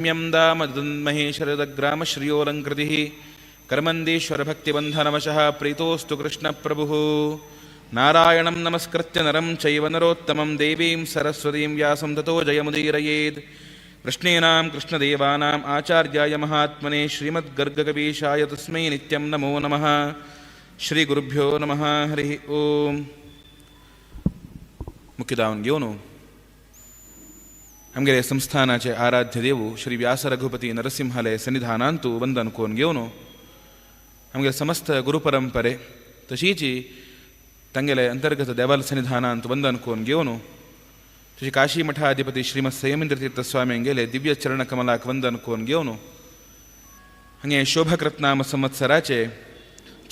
रम्यं दाम महेश्वरग्रामश्रियोऽलङ्कृतिः कर्मन्दीश्वरभक्तिबन्धनवशः प्रीतोऽस्तु कृष्णप्रभुः। नारायणं नमस्कृत्य नरं चैव नरोत्तमं देवीं सरस्वतीं व्यासं ततो जयमुदीरयेत्। कृष्णेनां कृष्णदेवानाम् आचार्याय महात्मने श्रीमद्गर्गकवीशाय तस्मै नित्यं नमो नमः। ಶ್ರೀಗುರುಭ್ಯೋ ನಮಃ. ಹರಿ ಓಂ. मुख्यदावन घेवन आमगेले संस्थानाचे आराध्य देव श्री व्यास रघुपती नरसिंहाले सन्निधानांतु वंदन कोन घेवन आमगेले समस्त गुरुपरंपरे तशीच तांगेले अंतर्गत देवाल सन्निधानांत वंदन कोन घेवन तशी काशी मठाधिपती श्रीमद संयमेंद्र तीर्थ स्वामी गेले दिव्य चरण कमलाक वंदन कोन घेवन हांगे शोभकृतनाम संवत्सराचे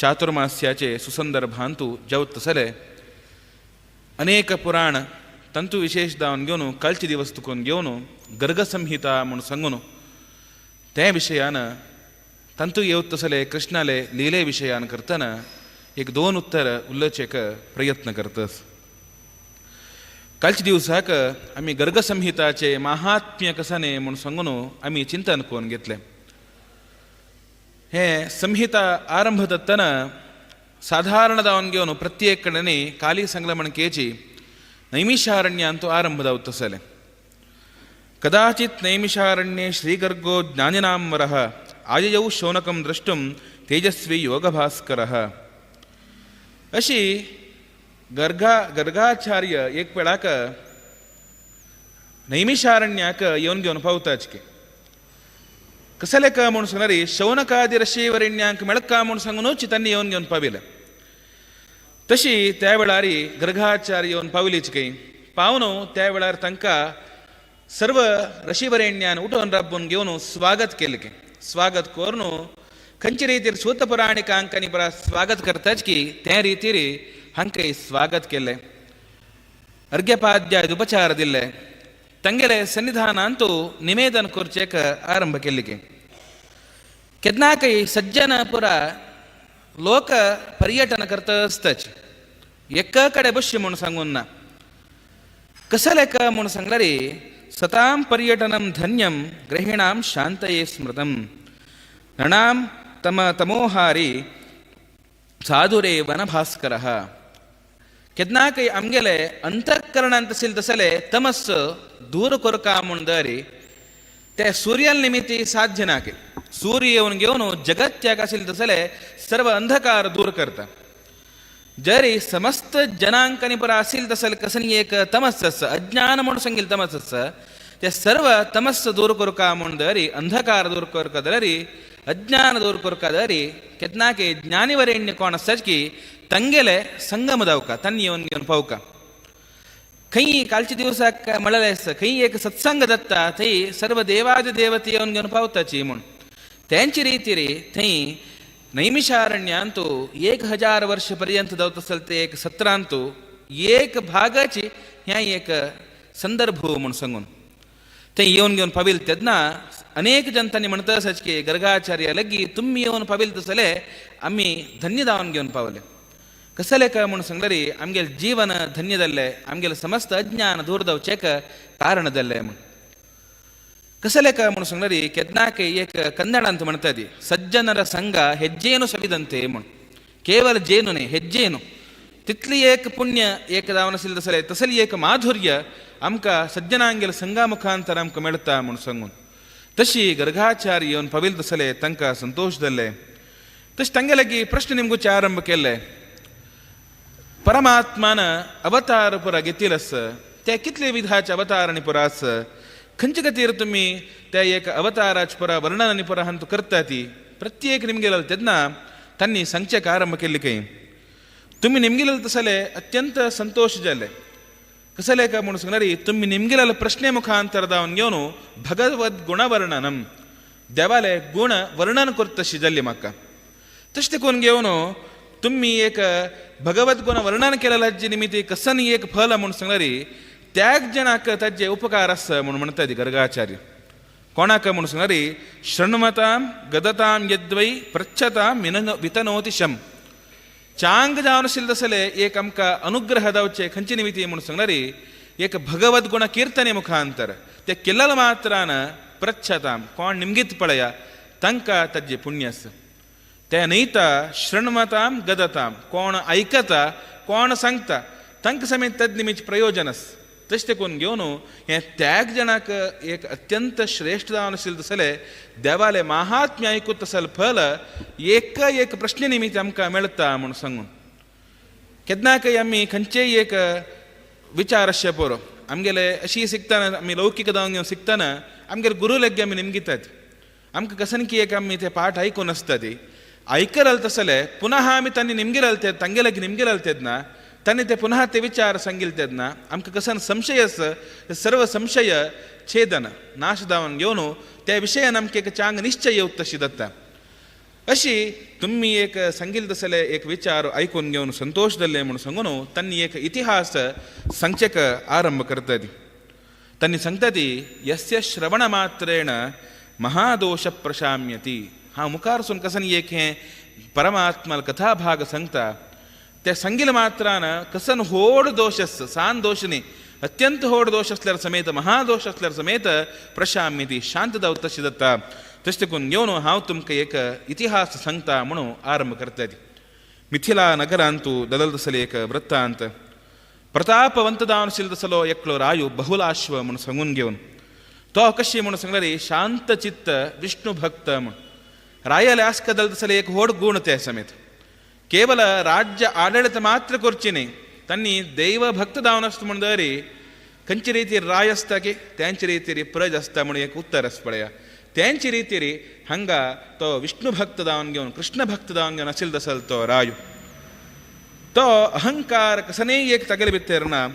चातुर्मास्याचे सुसंदर्भांतु जवत तसले अनेक पुराण ತಂತು ವಿಶೇಷ ದಾವನ್ घेवन कालचे दिवस तुकून घेवन गर्गसंहिता म्हूण सांगून ते विशयान ತಂತು येवत तसले कृष्णाले लिले विशयान करतना एक दोन उत्तर उलोवचेक प्रयत्न करतस. कालच्या दिवसाक आमी गर्गसंहिताचे महात्म्य कसाने म्हूण सांगून आमी चिंतन करून घेतलें. हे संहिता आरंभ जातना साधारण जावन घेवन प्रत्येक कडेन काली सांगला म्हण केची नैमिषारण्यांतु आरंभ जावत तसलें. कदाचित् नैमिषारण्ये श्रीगर्गो ज्ञानिनां वरः आययौ शौनकं द्रष्टुं तेजस्वी योगभास्करः. अशी गर्गाचार्य एक वेळाक नैमिषारण्याक येवन घेवन पावताच की कसले का म्हूण सांगणारी शौनकादी ऋषीवरेण्यांक मेळका म्हूण सांगूनच तांणी येवन घेवन पाविलें. तशी त्या वेळार गर्गाचार्य येवन पावलीच काही पावन त्या वेळार तांकां सर्व ऋषीवरेण्यान उठोवन राबून घेवन स्वागत केलें की स्वागत करून खंयचे रितीर सूत पुराणिकांकांनी परा स्वागत करताच की त्या रितीर हांकां स्वागत केलें, अर्घ्यपाद्याय उपचार दिले, तांगेले सन्निधानांतु निवेदन करचेक आरंभ केले की केन्नाकय सज्जन पुरा लोक पर्यटन करता आसताच, एका कडेन बसचे म्हूण सांगून ना. कसलें का म्हूण सांगल्यार सतां पर्यटनं धन्यं गृहिणां शांतये स्मृतं नृणां तम तमोहारी साधुरेव न भास्करः. केन्नाकय आमगेले अंतःकरणांत आशिल्लें तसले तमस दूर करका म्हूण दरी ते सूर्यान निमित्ती साध्य ना की सूर्य येवन घेवन जगत्याक आशिल्ले तसले सर्व अंधकार दूर करता. जरी समस्त जनांकांनी परा आशिल्लें तसले कसनी एक तमस आसा, अज्ञान म्हूण सांगिल्लें तमस आसा, ते सर्व तमस दूर करका म्हूण दरी अंधकार दूर करका दरी अज्ञान दूर करका दरी केन्नाके ज्ञानिवरेण्य कोण आसता की तांगेले संगम जावका तांणी येवन घेवन पावका. खंय कालच्या दिवसाक म्हळ्यार आसा खंय एक सत्संग जाता थंय सर्व देवादि देवते येवन घेवन पावताची म्हूण तेंचे रितीर थंय नैमिषारण्यांतु 1000 वर्ष पर्यंत जावत आसले ते एक सत्रांतु एक भागाची ह्या एक संदर्भ म्हूण सांगून थंय येवन घेवन पाविल तेन्ना अनेक जनतांनी म्हणटा आसाच की गर्गाचार्य लगी तुमी येवन पाविल तसले आमी धन्य जावन घेवन पावले. कसले काय म्हूण सांगल्यार आमगेलें जीवन धन्य जाल्लें, आमगेलें समस्त अज्ञान दूर जावचेक कारण जाल्लें म्हूण. कसले काय म्हूण सांगल्यार केन्नाकय एक कन्नडांत म्हणटा ती सज्जनರ संघ ಹೆಜ್ಜೇನು ಸವಿದಂತೆ म्हूण. केवल ಜೇನು न्हय, हेज्जेनु तितली एक पुण्य एक जावन आशिल्लें तसलें तसली एक माधुर्य आमकां सज्जनांगेल संघा मुखांतर आमकां मेळटा म्हूण सांगून तशी गर्गाचार्य येवन पाविल तसले तांकां संतोश जाल्ले. तशें तांगे लागीं प्रश्न निमगुचे आरंभ केल्ले, परमात्मान अवतार पुरा घेतिल आस ते कितले विधाचे अवतार आनी पुरा आस, खंयचे खातीर तुमी त्या एक अवताराचे पुरा वर्णन आनी पुरा हांतू करता ती प्रत्येक निमगेले तेन्ना तांणी सांगचेक आरंभ केल्ली खंय तुमी निमगेले तसले अत्यंत संतोश जाले. कसले काय म्हूण सांगल्यार तुमी निमगेले प्रश्ने मुखांतर जावन घेवन भगवत गुणवर्णनम देवाले गुण वर्णन करतशी जाल्ली म्हाका. तशें देखून घेवन तुमी एक भगवत गुण वर्णन केलेल्या निमित्त कसन एक फल म्हूण सांगल्यार त्याग जणाक ताजे उपकार आसा म्हूण म्हणटा ती गर्गाचार्य. कोणाक म्हूण सांगल्यार शृण्वतां गदतां यद्वै पृच्छतां वितनोति शम चांग जावन आशिल्लें तसले एक आमकां अनुग्रह जावचे खंयचे निमित्ती म्हूण सांगल्यार एक भगवत गुण कीर्तने मुखांतर ते केल्ल्या मात्रान प्रच्छतां कोण निमगीत पळया तांकां ताजें पुण्य आसा. ते न्हयता शृण्वतां गदतां कोण आयकता कोण सांगता तांकां समेत तद निमित्त प्रयोजन आसा. तशें देखून घेवन हें त्याग जणाक एक अत्यंत श्रेश्ठ जावन आशिल्लें तसलें देवालें महात्म्य आयकूत तसलें फल एक एक प्रश्न निमित्त आमकां मेळटा म्हूण सांगून केन्नाकय आमी खंयचेय एक विचार आसचे पुरो आमगेले अशी शिकतना आमी लौकीक जावन घेवन शिकतना आमगेले गुरू लेगीत आमी निमगितात. आमकां कसनकी एक आमी ते पाठ आयकून आसता ती आयकल तसले पुनः आमी तांणी निमगिरल ते तांगेले लागीं निमगिरल तेन्ना तांणी ते पुनः ते विचार सांगिल तेन्ना आमकां कसन संशय आसा सर्व संशय छेदन नाश जावन घेवन त्या विशयान आमकां एक चांग निश्चय येवत तशी जाता. अशी तुमी एक सांगिल तसले एक विचार आयकून घेवन संतोश जाल्ले म्हूण सांगून तांणी एक इतिहास सांगचेक आरंभ करता ती. तांणी सांगता ती यस्य श्रवण मात्रेण महादोश प्रशाम्यती. हांव मुखार सून कसन एक हें परमात्मा कथा भाग सांगता त्या सांगिल मात्रान कसन होड दोश आसता सान दोश न्ही अत्यंत होड दोश आसल्यार समेत महादोश आसल्यार समेत प्रशाम्यती शांत जावत तशी जाता. तशें देखून घेवन हांव तुमकां एक इतिहास सांगता म्हणून आरंभ करता ती. मिथिला नगरांतू दलल तसले एक वृत्तांत प्रतापवंत जावन आशिल्लो तसलो एकलो रायू बहुलाश्व म्हूण सांगून घेवन तो कशी म्हूण सांगल्यार शांत चित्त विष्णु भक्त म्हूण रायाले आसका दल तसले एक व्हड गूण ते समेत केवल राज्य आडಳಿತ मात्र करची न्ही तांणी दैव भक्त जावन आसता म्हूण दरी खंयचे रितीर राय आसता की त्यांचे रितीर प्रज आसता म्हणून एक उत्तर आसा पळया. त्यांचे रितीर हांगा तो विष्णु भक्त जावन घेवन कृष्ण भक्त जावन घेवन आशिल्लो तसल तो रायू तो अहंकार कसनेय एक तागेले भितर ना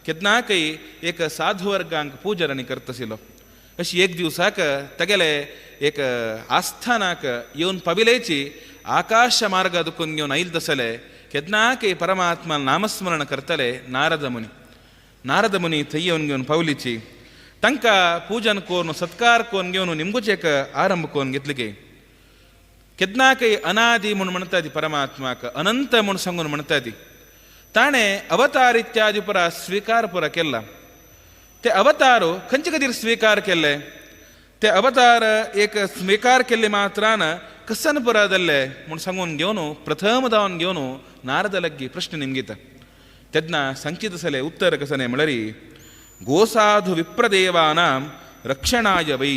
केन्नाकय एक साधू वर्गांक पूजन करताशिल्लो. अशी एक दिवसाक तागेले एक आस्थानाक येवन पाविलेची आकाश मार्ग दुखून घेवन आयल तसले केन्नाकय परमात्मा नामस्मरण करतले नारद मुनी. नारद मुनी थंय येवन घेवन पावलीची तांकां पूजन करून सत्कार करून घेवन निमगुचेक आरंभ करून घेतले की केन्नाकय अनादी म्हूण म्हणटा ती परमात्माक अनंत म्हूण सांगून म्हणटा ती ताणें अवतार इत्यादी पुरा स्विकार पुरा केला. ते अवतार खंयचे खातीर स्विकार केल्ले ते अवतार एक स्विकार केल्ले मात्रान कसन पुरा जाल्ले म्हूण सांगून घेवन प्रथम जावन घेवन नारद लागीं प्रश्न निमगीता तेन्ना सांगची तसलें उत्तर कसलें म्हळ्यार गोसाधु विप्रदेवानां रक्षणाय वै.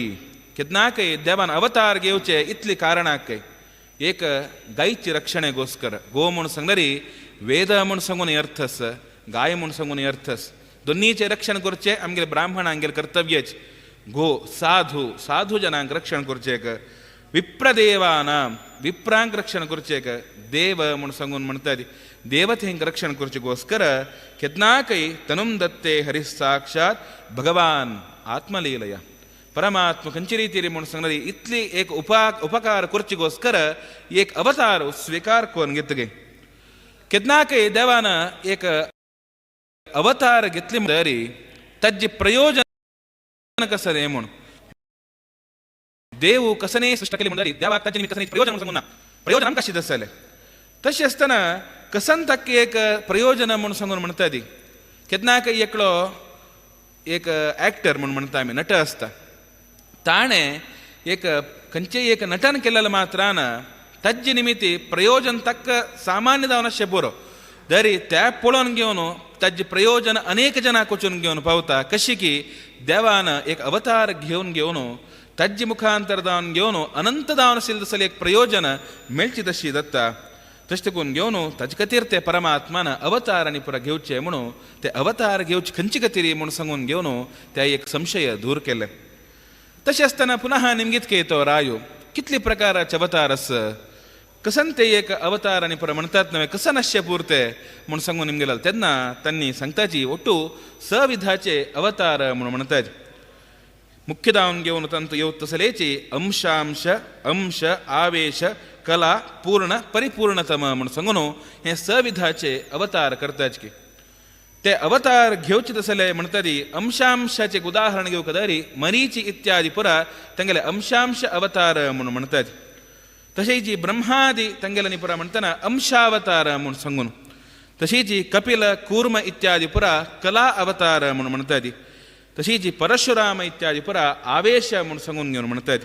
केन्नाकय देवान अवतार घेवचे इतली कारणाकय एक गायची रक्षणे गोस्कर गो म्हूण सांगल्यार वेद म्हूण सांगून अर्थ आसा गाय म्हूण सांगून अर्थ आसा दोन्नीचें रक्षण करचें आमगेले ब्राह्मणांगेले कर्तव्यच. गो साधू साधू जनांक रक्षण करचें विप्रदेवानां विप्रांक रक्षण करचें देव म्हूण सांगून म्हणटा देवतेंक रक्षण करचे गोस्कर केन्नाकय तनुं दत्ते हरि साक्षात भगवान आत्मलीलया परमात्मा खंयचे रितीर म्हूण सांगल्यार इतली एक उपकार करचे गोस्कर एक अवतार स्विकार करून घेतगे. केन्नाकय देवान एक अवतार घेतली म्हणटरी ताजे प्रयोजन कसलें म्हूण देव कसने सृष्ट केली म्हणटरी देवाक ताचे निमित्त कसलें प्रयोजन म्हूण सांगून ना प्रयोजन आमकां कशें आसतलें. तशें आसतना कसन ताका एक प्रयोजन म्हूण सांगून म्हणटा ती केन्नाकय एकलो एक एक्टर म्हूण म्हणटा आमी नट आसता ताणें एक खंयचेय एक नटन केलेलें मात्रान ताजे निमित्त प्रयोजन ताका सामान्य जावन आसचें पुरो तरी त्या पळोवन घेवन ताजें प्रयोजन अनेक जनांक वचून घेवन पावता. कशी की देवान एक अवतार घेवन घेवन ताजे मुखांतर जावन घेवन अनंत जावन आशिल्लें तसलें एक प्रयोजन मेळची तशी जाता. तशें देखून घेवन ताजे खातीर ते परमात्मान अवतार आनी पुरा घेवचे म्हणून ते अवतार घेवचे खंयचे खातीर म्हूण सांगून घेवन त्या एक संशय दूर केले. तशें आसतना पुनः निमगीत केतो रायो कितले प्रकाराचे अवतार आसा कसन ते एक अवतार आनी पुरा म्हणटात न्हय कसन आसचे पुरते म्हूण सांगून निमगेले तेन्ना तांणी सांगताची ಒಟ್ಟು सविधाचे अवतार म्हूण म्हणटात. मुख्य जावन घेवन तांतू येवत तसलेची अंशांश अंश आवेश कला पूर्ण परिपूर्णतम म्हूण सांगून हे सविधाचे अवतार करतात की ते अवतार घेवचे तसले म्हणटात अंशांशाचे एक उदाहरण घेवंक दरी मरीची इत्यादी पुरा तांगेले अंशांश अवतार म्हूण म्हणटात. तशेंच ब्रह्मादी तांगेले पुरा म्हणटना अंशावतार म्हूण सांगून तशीच कपिल कूर्म इत्यादी पुरा कला अवतार म्हूण म्हणटात. तशीच परशुराम इत्यादी पुरा आवेश म्हूण सांगून घेवन म्हणटात.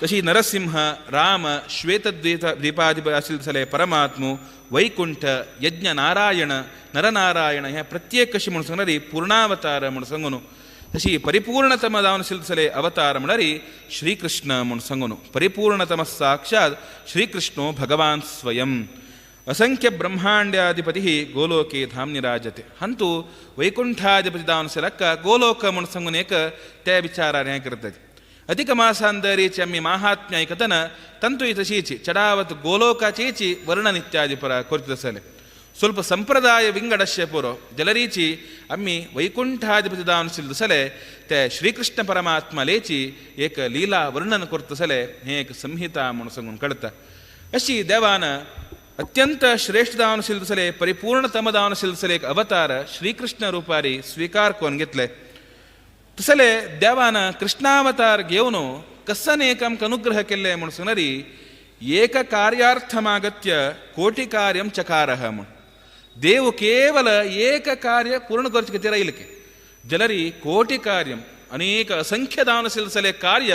तशी नरसिंह, राम, श्वेतद्वीप द्वीपाधिप आशिल्ले जाल्यार परमात्मो, वैकुंठ, यज्ञ नारायण, नरनारायण हे प्रत्येक कशी म्हूण सांगणारी पूर्णावतार म्हूण सांगून. तशी परिपूर्णतम जावन आशिल्ले जाल्यार अवतार म्हळ्यार श्रीकृष्ण म्हूण सांगून. परिपूर्णतम साक्षात श्रीकृष्णो भगवान स्वयं असंख्य ब्रह्मांड्याधिपती गोलोके धाम्नि राजते. हंतु वैकुंठाधिपती जावन आशिल्ल्या गोलोक म्हूण सांगून एक त्या विचारान हें करतात. अधिक मासांदरीची आमी माहात्म्य आयकतना ತಂತು तशीची चडावत गोलोकाचेची वर्णन इत्यादी ಪರ ಕೊರ್ತ ಸ್ವಲ್ಪ ಸಂಪ್ರದಾಯ ವಿಂಗಡಶ್ಯ ಪೂರೋ ಜಲರೀಚಿ ಅಮ್ಮಿ ವೈಕುಂಠಾಧಿಪತಿ ದಾವನ ಸಲೆ ते श्रीकृष्ण परमात्मलेची एक लीला वर्णन करतसले हे एक संहिता म्हणून सांगून कळता. अशी देवान अत्यंत श्रेष्ठ दावन सले परिपूर्ण दावन सले एक अवतार श्रीकृष्ण रूपारी स्वीकार करून घेतले. तसले देवान कृष्णावतार घेवन कसन एक आमकां अनुग्रह केल्ले म्हूण सांगणारी ಏಕ ಕಾರ್ಯಾರ್ಥಮಾಗತ್ಯ ಕೋಟಿ ಕಾರ್ಯಂ ಚಕಾರಃ म्हूण. ದೇವು ಕೇವಲ ಏಕ ಕಾರ್ಯ ಪೂರ್ಣ करचे ಇಲ್ಲಿಕೆ ಜಲರಿ ಕೋಟಿ ಕಾರ್ಯಂ ಅನೇಕ ಅಸಂಖ್ಯ ದಾನ ಸಲೆ ಕಾರ್ಯ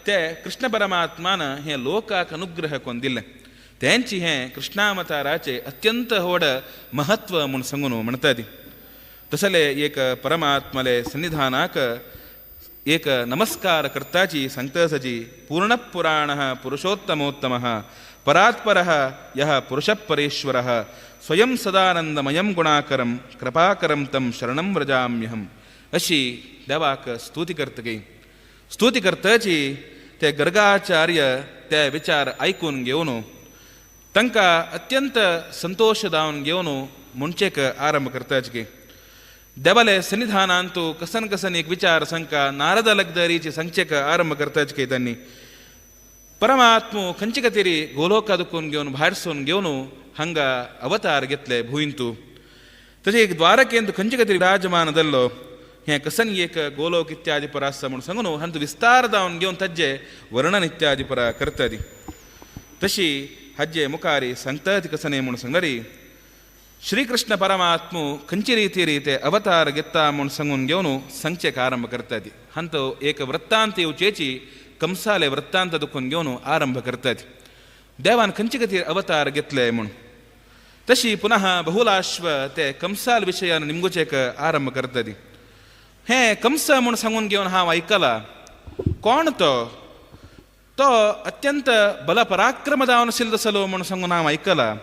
ते कृष्ण परमात्मान हे लोकाक अनुग्रह ಕೊಂದಿಲ್ಲ. तेंची हें कृष्णावताराचे अत्यंत व्हड महत्व म्हूण सांगून म्हणटात. तसले एक परमात्मले सन्निधानाक एक नमस्कार करताची सांगताची पूर्णपुराण पुरुषोत्तमोत्तम परात्पर यः पुरुषपरेश्वर स्वयं सदानंदमयं गुणाकरं कृपाकरं तं शरणं व्रजाम्यहं अशी देवाक स्तुती करतगी. स्तुती करताची ते गर्गाचार्य ते विचार आयकून घेवन तांकां अत्यंत संतोष जावन घेवन म्हणचेक आरंभ करताची देवाले सन्निधानांतु कसन कसन एक विचार सांका नारद लग्दरीची सांगचेक आरंभ करताच त्यांनी. परमात्मो खंयचे खातीर गोलोका दुखून घेवन भायर सून घेवन हांगा अवतार घेतले भुंयंतू. तशें एक द्वारकेंत खंयचे खातीर विराजमान जाल्लो हें कसन एक गोलोक इत्यादी पर आसा म्हूण सांगून हांतू विस्तार जावन घेवन ताजें वर्णन इत्यादी पर करताली. तशी हाजे मुखारी सांगतात कसने म्हूण सांगणारी श्रीकृष्ण परमात्मू खंयचे रिती रिते अवतार घेता म्हूण सांगून घेवन सांगचेक आरंभ करतात. हांतो एक वृत्तांत येवचेची कंसाले वृत्तांत दुखून घेवन आरंभ करतात. देवान खंयचे खातीर अवतार घेतले म्हूण. तशी पुनः बहुलाश्व ते कंसाल विशयान निमगुचेक आरंभ करतात. हें कंस म्हूण सांगून घेवन हांव आयकलां, कोण तो? तो अत्यंत बलपराक्रम जावन आशिल्लो तसलो म्हूण सांगून हांव आयकलां.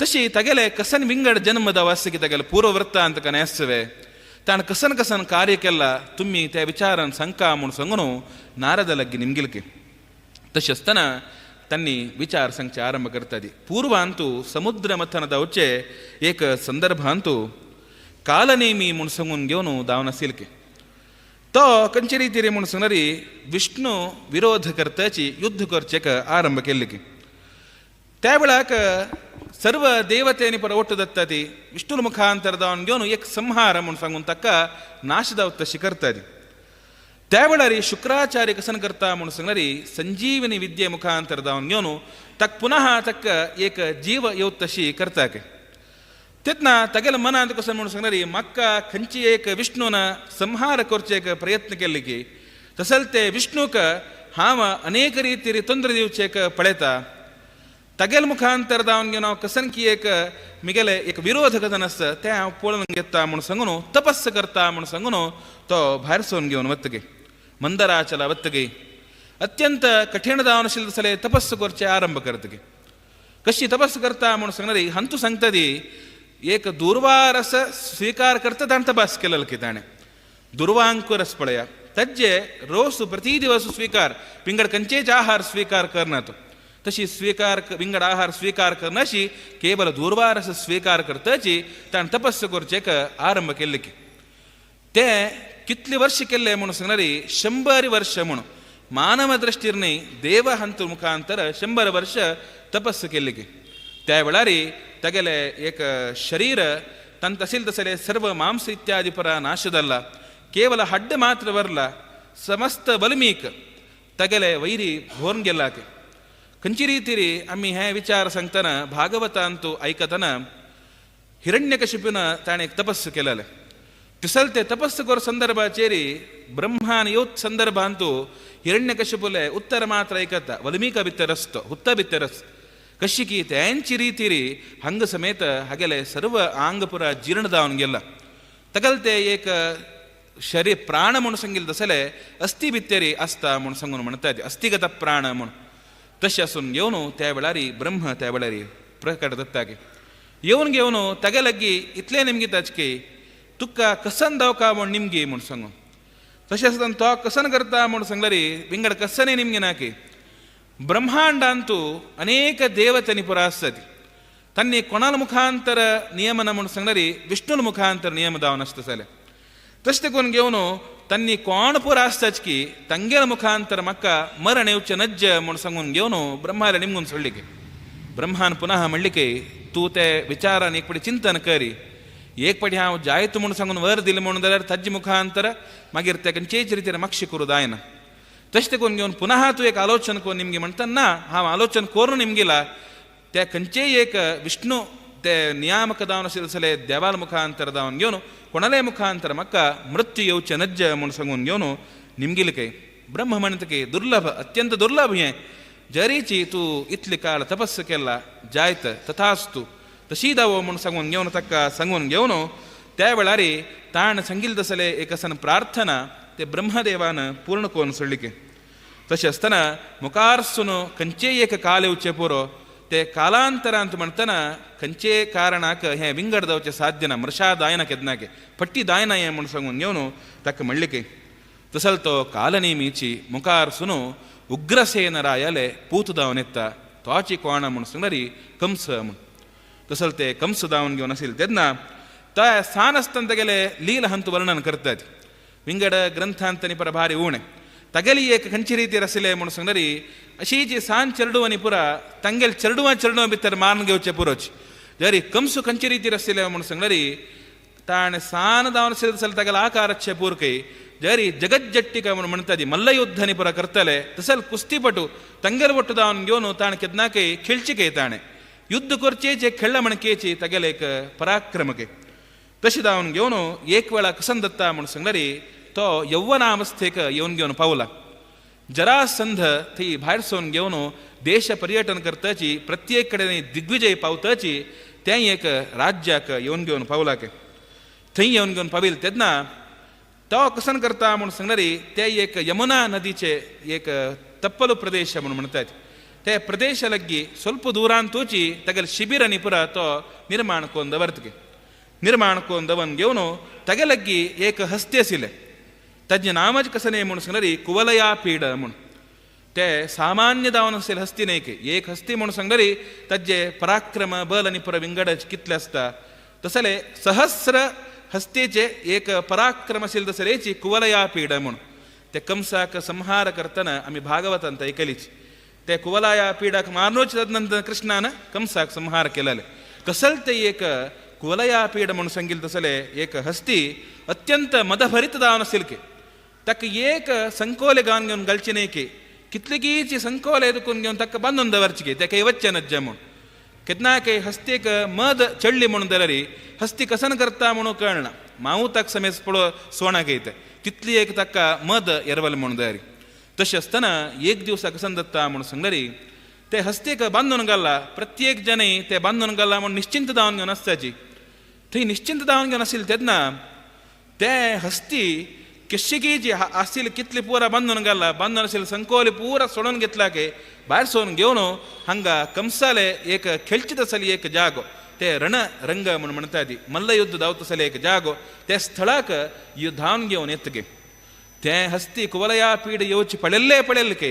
तशी तागेले कसन विंगड जन्म दाव की तागेले पूर्ववृत्तांत कने आसवे ताणें कसन कसन कार्य केला तुमी त्या विचारान सांगका म्हूण सांगून नारद लागीं निमगिलके. तशें आसतना त्यांनी विचार सांगचे आरंभ करताली. पूर्वांतु समुद्र मथन दावचे एक संदर्भांतु कालनेमी म्हूण सांगून घेवन दावन आशिल्के. तो खंयचे रितीर म्हूण सांगणारी विष्णू विरोध करताची युद्ध करचेक आरंभ केल्ले की त्या वेळाक सर्व देवतेनी पर ಒಟ್ಟು ದತ್ತತಿ विष्णु मुखांतर जावन घेवन एक संहार म्हूण सांगून ताका नाश जावत तशी करताली. त्या वेळार शुक्राचार्य कसन करता म्हूण सांगणारी संजीवनी विद्ये मुखांतर जावन घेवन ताका पुनः ताका एक जीव येवत तशी करता. तेन्ना तागेल्या मनांत कसं म्हूण सांगणारी म्हाका खंयची एक विष्णून संहार करचे एक प्रयत्न केल्ले की तसल ते विष्णूक हांव अनेक रितीर ತೊಂದರೆ दिवचेक पळयता. तागेल मुखांतर जावन घेवन हांव कसन की एक मिगेले एक विरोध कसन आसता तें हांव पळोवन घेता म्हूण सांगून तपस्स करता म्हूण सांगून तो भायर सून घेवन वतगी मंदराचला वतगी अत्यंत कठीण जावन आशिल्ले जाल्यार तपस्स करचें आरंभ करतगी. कशी तपस्स करता म्हूण सांगणारी हांतू सांगता ती एक दुर्वारस स्वीकार करता ताणें तपास केलेलो की ताणें दुर्वांकुरस पळया तज्जे रोस प्रति दिवस स्वीकार विंगड खंयचेच आहार स्वीकार करना तो तशी स्वीकार विंगड आहार स्वीकार करनाशी केवल दुर्वारस स्वीकार करताची ताणें तपस्स करचेक आरंभ केल्ले की ते कितले वर्ष केल्ले म्हणून सांगणारी 100 वर्ष म्हणून मानव दृष्टीर न्ही देव हंत मुखांतर 100 वर्ष तपस्स केल्ले की त्या वेळार तागेले एक शरीर तन तसील तसले सर्व मांस इत्यादी परा नाश जाल्ला केवल हड्ड मात्र वरला समस्त बलमीक तागेले वैरी भोवन गेला. खंयची रितीरी आमी हे विचार सांगतना भागवतांतू आयकतना हिरण्यकशिपून ताणें एक तपस्स केलेलें. तिसलते तपस्सु कोर संदर्भाचेरी ब्रह्मान योत संदर्भ ಅಂತೂ ಹಿರಣ್ಯಕಶಿಪುಲೆ ಉತ್ತರ ಮಾತ್ರ ಐಕತ್ತ ವಲ್ಮೀಕ ಬಿತ್ತರಸ್ತು ಹುತ್ತ ಬಿತ್ತರಸ್ ಕಶಿಕಿ ತ್ಯಾಂಚಿ ರೀತಿರಿ ಹಂಗ ಸಮೇತ ಹಗೆಲೆ ಸರ್ವ ಆಂಗಪುರ ಜೀರ್ಣದ ಅವನಿಗೆಲ್ಲ ತಗಲ್ತೆ ಏಕ ಶರೀ ಪ್ರಾಣ ಮುಣಸಂಗಿಲ್ ದಸಲೆ ಅಸ್ಥಿ ಬಿತ್ತೇರಿ ಅಸ್ತ ಮುಣಸಂಗುನು ಮಣ್ತಾ ಇದ್ದೆ ಅಸ್ಥಿಗತ ಪ್ರಾಣ ಮುಣ್ ತಶ್ಯಸುನ್ ಇವನು ತೇವಳಾರಿ ಬ್ರಹ್ಮ ತೇವಳಾರಿ ಪ್ರಕಟ ದತ್ತಾಗಿ ಇವನ್ಗೆ ಇವನು ತಗಲಗ್ಗಿ ಇತ್ಲೇ ನಿಮ್ಗೆ ತಚ್ಕಿ ತುಕ್ಕ ಕಸನ್ ದವಕ ಮುಣ್ ನಿಮ್ಗೆ ಮುಣಸಂಗು ತಶಸ್ದನ್ ತೋ ಕಸನ್ ಕರ್ತಾ ಮುಣ್ ಸಂಗ್ಲರಿ ವಿಂಗಡ ಕಸನೇ ನಿಮ್ಗೆ ನಾಕಿ ಬ್ರಹ್ಮಾಂಡ ಅಂತೂ ಅನೇಕ ದೇವತೆ ಪುರಾಸತಿ ತನ್ನಿ ಕೊಣಲ ಮುಖಾಂತರ ನಿಯಮನ ಮುಣ್ ಸಂಗ್ಲರಿ ವಿಷ್ಣುನ ಮುಖಾಂತರ ನಿಯಮದಾವನಸ್ತ ಸಲೆ ತಷ್ಟಕೊನ್ಗೆ ಅವನು ತನ್ನಿ ಕೋಣಪುರ ಆಸ್ತಚ್ಕಿ ತಂಗೆಲ ಮುಖಾಂತರ ಮಕ್ಕ ಮರಣೆ ಉಚ್ಚ ನಜ್ಜ ಮುಣಸಂಗುನ್ಗೆ ಅವನು ಬ್ರಹ್ಮಾಲ ನಿಮ್ಗೊಂದು ಸೊಳ್ಳಿಕೆ ಬ್ರಹ್ಮಾನ್ ಪುನಃ ಮಳ್ಳಿಕೆ ತೂತೆ ವಿಚಾರ ಏಕ್ಪಡಿ ಚಿಂತನ ಕರಿ ಏಕ್ಪಡಿ ಹಾವು ಜಾಯಿತು ಮುಣಸಂಗುನ್ ವರದಿಲ್ಲ ಮುಣದರ ತಜ್ಜಿ ಮುಖಾಂತರ ಮಗಿರ್ತೆ ಕಂಚೇಚರಿತಿರ ಮಕ್ಷಿ ಕುರುದಾಯನ ತಷ್ಟಕೊನ್ಗೆ ಅವನು ಪುನಃ ತು ಏಕ ಆಲೋಚನೆ ಕೋ ನಿಮ್ಗೆ ಮಂಟನ್ನ ಹಾವ ಆಲೋಚನೆ ಕೋರು ನಿಮ್ಗಿಲ್ಲ ತೆ ಕಂಚೇ ಏಕ ವಿಷ್ಣು ते ನಿಯಾಮಕದಾವನ ಸಿಲಸಲೆ ದೇವಾಲ ಮುಖಾಂತರದವನ್ಗೇವನು ಕೊಣಲೆ ಮುಖಾಂತರ ಮಕ್ಕ ಮೃತ್ಯು ಯೌಚ ನಜ್ಜ ಮುಣಸಂಗುನ್ಗೇವನು ನಿಮ್ಗಿಲಿಕೆ ಬ್ರಹ್ಮ ಮಣತಕೆ ದುರ್ಲಭ ಅತ್ಯಂತ ದುರ್ಲಭ ಜರೀಚಿ ತೂ ಇತ್ಲಿ ಕಾಲ ತಪಸ್ಸಕ್ಕೆಲ್ಲ ಜಾಯ್ತ ತಥಾಸ್ತು ತಶೀದವೋ ಮುಣಸಂಗುನ್ಗೇವನು ತಕ್ಕ ಸಂಗುನ್ಗೇವನು ತೇವಳಾರಿ ತಾಣ ಸಂಗಿಲ್ದಸಲೆ ಏಕಸನ ಪ್ರಾರ್ಥನಾ ते ಬ್ರಹ್ಮದೇವಾನ ಪೂರ್ಣಕೋನ ಸೊಳ್ಳಿಕೆ ತಶಸ್ತನ ಮುಖಾರ್ಸುನು ಕಂಚೇ ಏಕ ಕಾಲೆ ಉಚ್ಚೆ ಪೂರೋ ते ಕಾಲಾಂತರ ಅಂತ ಮಾಡ್ತಾನ ಕಂಚೇ ಕಾರಣಾಕ ಹೇ ವಿಂಗಡದವಚೆ ಸಾಧ್ಯನ ಮೃಷಾ ದಾಯನ ಕೆದ್ನಾಕೆ ಪಟ್ಟಿ ದಾಯನ ಏ ಮುಣಸಂಗುನ್ಯವನು ತಕ್ಕ ಮಳ್ಳಿಕೆ ತಸಲ್ತೋ ಕಾಲನೇ ಮೀಚಿ ಮುಖಾರ್ಸುನು ಉಗ್ರಸೇನರಾಯಲೆ ಪೂತುದವನೆತ್ತ ತ್ವಾಚಿ ಕೋಣ ಮುಣಸಂಗರಿ ಕಂಸ ಮುಣ್ ತಸಲ್ತೆ ಕಂಸದಾವನ್ಗೆ ಒನಸಿಲ್ ತೆದ್ನ ತ ಸಾನಸ್ತಂತಗೆಲೆ ಲೀಲ ಹಂತು ವರ್ಣನ ಕರ್ತದೆ ವಿಂಗಡ ಗ್ರಂಥ ಅಂತನಿ ಪರ ಭಾರಿ ಊಣೆ ತಗಲಿ ಏಕ ಕಂಚಿ ರೀತಿ ರಸಿಲೆ ಮುಣಸಂಗರಿ ಅಶೀಚಿ ಸಾನ್ ಚರಡುವ ನಿಪುರ ತಂಗೆಲ್ ಚರಡುವ ಚರಡುವ ಬಿತ್ತರ ಮಾರ್ನ್ಗೆ ಉಚ್ಚೆ ಪುರೋಚ್ ಜರಿ ಕಂಸು ಕಂಚಿ ರೀತಿ ರಸಿಲೆ ಮುಣಸಂಗರಿ ತಾಣೆ ಸಾನದಾವನ ಸಿಲಸಲ್ ತಗಲ ಆಕಾರ ಛೆ ಪೂರ್ಕೈ ಜರಿ ಜಗಜ್ಜಟ್ಟಿಕ ಮಣ್ತದಿ ಮಲ್ಲಯುದ್ಧ ನಿಪುರ ಕರ್ತಲೆ ತಸಲ್ ಕುಸ್ತಿಪಟು ತಂಗೆಲ್ ಒಟ್ಟುದಾವನ್ಗ್ಯೋನು ತಾಣೆ ಕೆದ್ನಾಕೈ ಖಿಳ್ಚಿಕೈ ತಾಣೆ ಯುದ್ಧ ಕೊರ್ಚೇಚೆ ಕೆಳ್ಳ ಮಣಕೇಚಿ ತಗಲೇಕ ಪರಾಕ್ರಮಕ್ಕೆ ತಶಿದಾವನ್ಗ್ಯೋನು ಏಕ್ವೇಳ ಕಸಂದತ್ತ ಮುಣಸಂಗರಿ ತೋ ಯೌವನಾವಸ್ಥೆಕ ಇವನ್ಗ್ಯೋನು ಪೌಲ ಜರಾಸಂಧ थी भायर सोन घेवन देश पर्यटन करताची प्रत्येक कडेन दिग्विजय पावताची तें एक राज्याक येवन घेवन पावलाके थंय येवन घेवन पाविल तेन्ना तो कसन करता म्हूण सांगणारी ते एक यमुना नदीचे एक तप्पಲು प्रदेश म्हणून म्हणतात ते प्रदेश लग्गी ಸ್ವಲ್ಪ ದೂರಾನ್ ತೂಚಿ ತಗಲ್ ಶಿಬಿರ ನಿಪುರ ತೋ ನಿರ್ಮಾಣ ಕೊಂದ ವರ್ತಗೆ ನಿರ್ಮಾಣ ಕೊಂದವನ್ ಗೆವನು ತಗಲಗ್ಗಿ ಏಕ ಹಸ್ತ್ಯಸಿಲೆ ತಜ್ಞ ನಾಮಜ ಕಸನೆ म्हणून सांगणारी कुवलया पीड म्हणून ते सामान्य दावन असेल हस्ती नाही की एक हस्ती म्हणून सांगणारी तज्जे पराक्रम बल आणि पर विंगडच कितले असता तसले सहस्र हस्तीचे एक पराक्रम असेल तसलेची कुवलया पीड म्हणून ते कंसाक संहार करताना आम्ही भागवतांत ऐकलीच ते कुवलाया पीडाक मारनोच तदनंतर कृष्णान कंसाक संहार केलेले कसल ते एक कुवलया पीड म्हणून सांगितलं तसले एक हस्ती अत्यंत मदभरित दावन असेल की तक एक संकोले गावन घेवन गलचे नाही की कितलीकीची संकोले दुखून घेवन ताका बांदून दवरची की तेका वच्चे नज्जा म्हूण केन्ना काही हस्तीक मद चडली म्हणून जाल्यार हस्ती कसन करता म्हणून कळना मावू ताक समेज पळो सोणाक येता तितली एक ताका मद एरवल म्हणून जाल्यार तशें आसतना एक दिवसा कसन दत्ता म्हणून सांगल्यारी ते हस्तीक बांदून घाला प्रत्येक जने ते बांदून घाला म्हणून निश्चिंत दावन घेवन आसताची थंय निश्चिंत दावन घेवन आशिल्ले तेन्ना ते हस्ती केश्शिकी जी आशिल्ली कितली पुरा बांदून घाला बांदून आशिल्ले संकोले पुरा सोडून घेतला के भायर सोडून घेवन हांगा कंसाले एक खेळचित आसली एक जागो ते रण रंग म्हणून म्हणटा ती मल्लयुद्ध धांवत आसले एक जागो ते स्थळाक धांवन घेवन येतगे ते हस्ती कुवलया पीड येवची पळेल्ले पळेल्ले के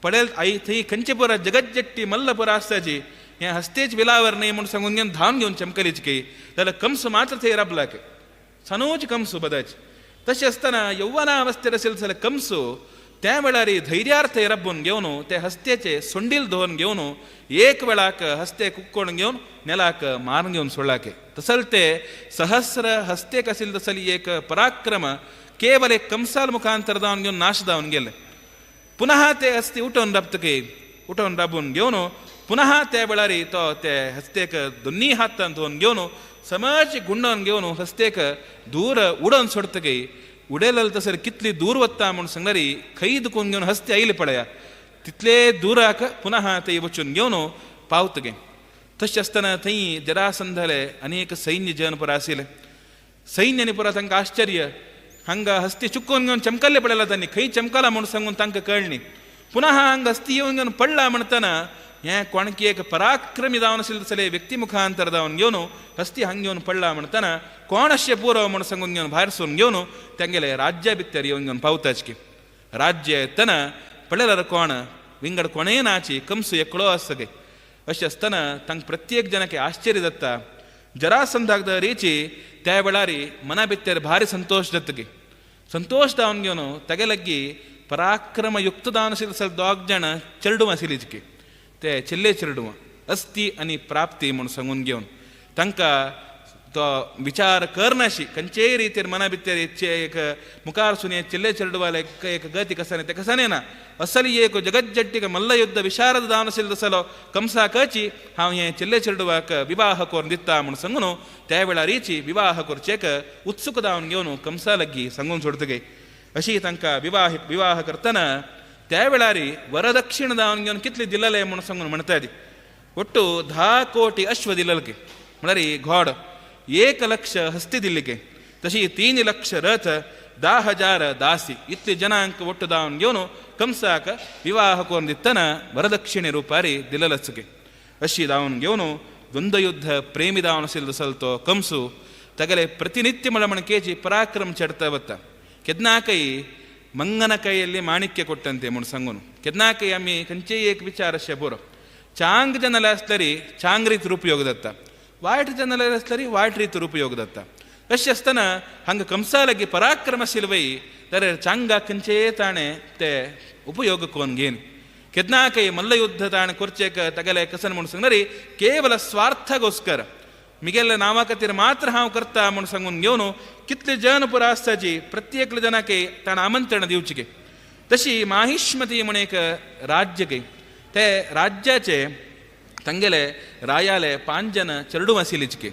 पळेल आई थंय खंयचे पुरा जगज्जट्टी मल्लपुरा आसताची हें हस्तेच विलावर न्ही म्हूण सांगून घेवन धांवन घेवन चमकलीच की जाल्यार कंस मात्र थंय राबला के सनोच कंस बदाच तशें आसतना यौवनावस्थेर आशिल्लो जाल्यार कंसू त्या वेळार धैर्यार्थ रब्बून घेवन ते हस्तेचे सोंडील धुवन घेवन एक वेळाक हस्ते कुक्कोण घेवन नेलाक मारून घेवन सोडलाके तसल ते सहस्र हस्तेक आशिल्ले तसली एक पराक्रम केवल एक कंसाल मुखांतर दावन घेवन नाश दावन गेले पुनः ते हस्ती उठोवन राबतकी उठोवन राबून घेवन पुनः त्या वेळार तो ते हस्तेक दोन्ही हातान धुवन घेवन समाज गुंडोवन घेवन हस्तेक दूर उडोवन सोडतगय उडयलें तसर कितली दूर वता म्हूण सांगल्यार खंय दुखून घेवन हस्ते आयले पळया तितले दूराक पुनः थंय वचून घेवन पावतगे. तशें आसतना थंय जरासंधाले अनेक सैन्य जन पुरा आशिल्ले. सैन्यानी पुरा तांकां आश्चर्य, हांगा हस्ती चुकोवन घेवन चमकल्ले पळयला तांणी, खंय चमकला म्हूण सांगून तांकां कळ्ळी. पुनः हांगा हस्ती येवन घेवन पडला म्हणटना हें कोणकी एक पराक्रमी जावन आशिल्ले तसले व्यक्ती मुखांतर जावन घेवन हस्ती हांग घेवन पडला म्हणटना कोण अशें पुरो म्हूण सांगून घेवन भायर सरून घेवन तेंगेले राज्या भितर येवन घेवन पावताच की राज्य येतना पळयल्यार कोण विंगड कोणेय नाची कंस एकलो आसगे. अशें आसतना तांकां प्रत्येक जनाक आश्चर्य जाता. जरासंधाक रेची त्या वेळार मना भितर भारी संतोश जातगी. संतोश जावन घेवन तागे लागीं पराक्रमयुक्त जावन आशिल्ले दोग जाण चेरडूं आशिल्ली की ते चेल्ले चेरडूं अस्ति आनी प्राप्ती म्हूण सांगून घेवन तांकां तो विचार करनाशी खंयचेय रितीर मना भितर एक मुखार सुने चेल्ले चेरडुवाले एक गती कसाने ते कसाने ना असली एक जगज्जट्टीक मल्लयुद्ध विशारद जावन आशिल्लो तसलो कंसाकची हांव हें चेल्ले चेरडुवाक विवाह करून दिता म्हूण सांगून त्या वेळारीची विवाह करचेक उत्सुक जावन घेवन कंसा लागीं सांगून सोडतगे. अशी तांकां विवाह विवाह करतना त्या वेळार वरदक्षिण जावन घेवन कितले दिलेले म्हूण सांगून म्हणटा ती ಒಟ್ಟು 10 ಕೋಟಿ ಅಶ್ವ ದಿಲ್ಲಲ್ಕೆ म्हळ्यार घोड, 1 ಲಕ್ಷ ಹಸ್ತಿ ದಿಲ್ಲಿಕೆ, तशी 3 ಲಕ್ಷ ರಥ, 10,000 ದಾಸಿ, ಇತ್ಲಿ ಜನಾಂಕ ಒಟ್ಟು ದಾವನ್ घेवन ಕಂಸಾಕ ವಿವಾಹ ಕೋರ್ದಿತ್ತನ ವರದಕ್ಷಿಣೆ ರೂಪಾರಿ ದಿಲ್ಲಲತ್ಸುಗೆ. ಅಶಿ ದಾವನ್ घेवन ದ್ವಂದ್ವಯುದ್ಧ ಪ್ರೇಮಿ ದಾವನ ಸಿಲ್ದ ಸಲ್ತೋ ಕಂಸು ತಗಲೆ ಪ್ರತಿನಿತ್ಯ ಮಳಮಣ ಕೇಜಿ ಪರಾಕ್ರಮ ಚಡ್ತಾವತ್ತ. ಕೆದ್ನಾಕೈ ಮಂಗನ ಕೈಯಲ್ಲಿ ಮಾಣಿಕ್ಯ ಕೊಟ್ಟಂತೆ ಮುಣ್ ಸಂಗುನು. ಕೆದ್ನಾಕೈ ಅಮ್ಮಿ ಕಂಚೇ ಏಕ ವಿಚಾರ ಶಬುರು ಚಾಂಗ್ ಜನಲ ಅಸ್ಲರಿ ಚಾಂಗ್ ರೀತಿ ರೂಪಯೋಗದತ್ತ, ವಾಯ್ಟ್ ಜನಲ ಅಸ್ಲರಿ ವಾಯ್ಟ್ ರೀತಿ ರೂಪಯೋಗದತ್ತ. ಅಶ್ಯಸ್ತನ ಹಂಗ ಕಂಸಾಲಗಿ ಪರಾಕ್ರಮ ಸಿಲ್ವೈ ದರೆ ಚಾಂಗ ಕಂಚೇ ತಾಣೆ ते ಉಪಯೋಗಕ್ಕೋನ್ಗೇನು. ಕೆದ್ನಾಕೈ ಮಲ್ಲಯುದ್ಧ ತಾಣೆ ಕೊರ್ಚೇಕ ತಗಲೆ ಕಸನ್ ಮುಣಸಂಗರಿ ಕೇವಲ ಸ್ವಾರ್ಥಗೋಸ್ಕರ ಮಿಗೆಲ್ಲ ನಾಮಕತಿರ ಮಾತ್ರ ಹಾವು ಕರ್ತ ಮುಣಸಂಗುನ್ ಕಿತ್ಲೆ ಜನಪುರ ಆಸ್ತಾಜಿ ಪ್ರತ್ಯೇಕ ಜನಕ್ಕೆ ತಾಣ ಆಮಂತ್ರಣ ದಿವಚಿಗೆ. तशी माहिष्मती म्हण एक राज्य गई ते राज्याचे ತಂಗೆಲೆ ರಾಯಾಲೆ ಪಾಂಜನ ಚರಡು ಮಸೀಲಿಚಿಕೆ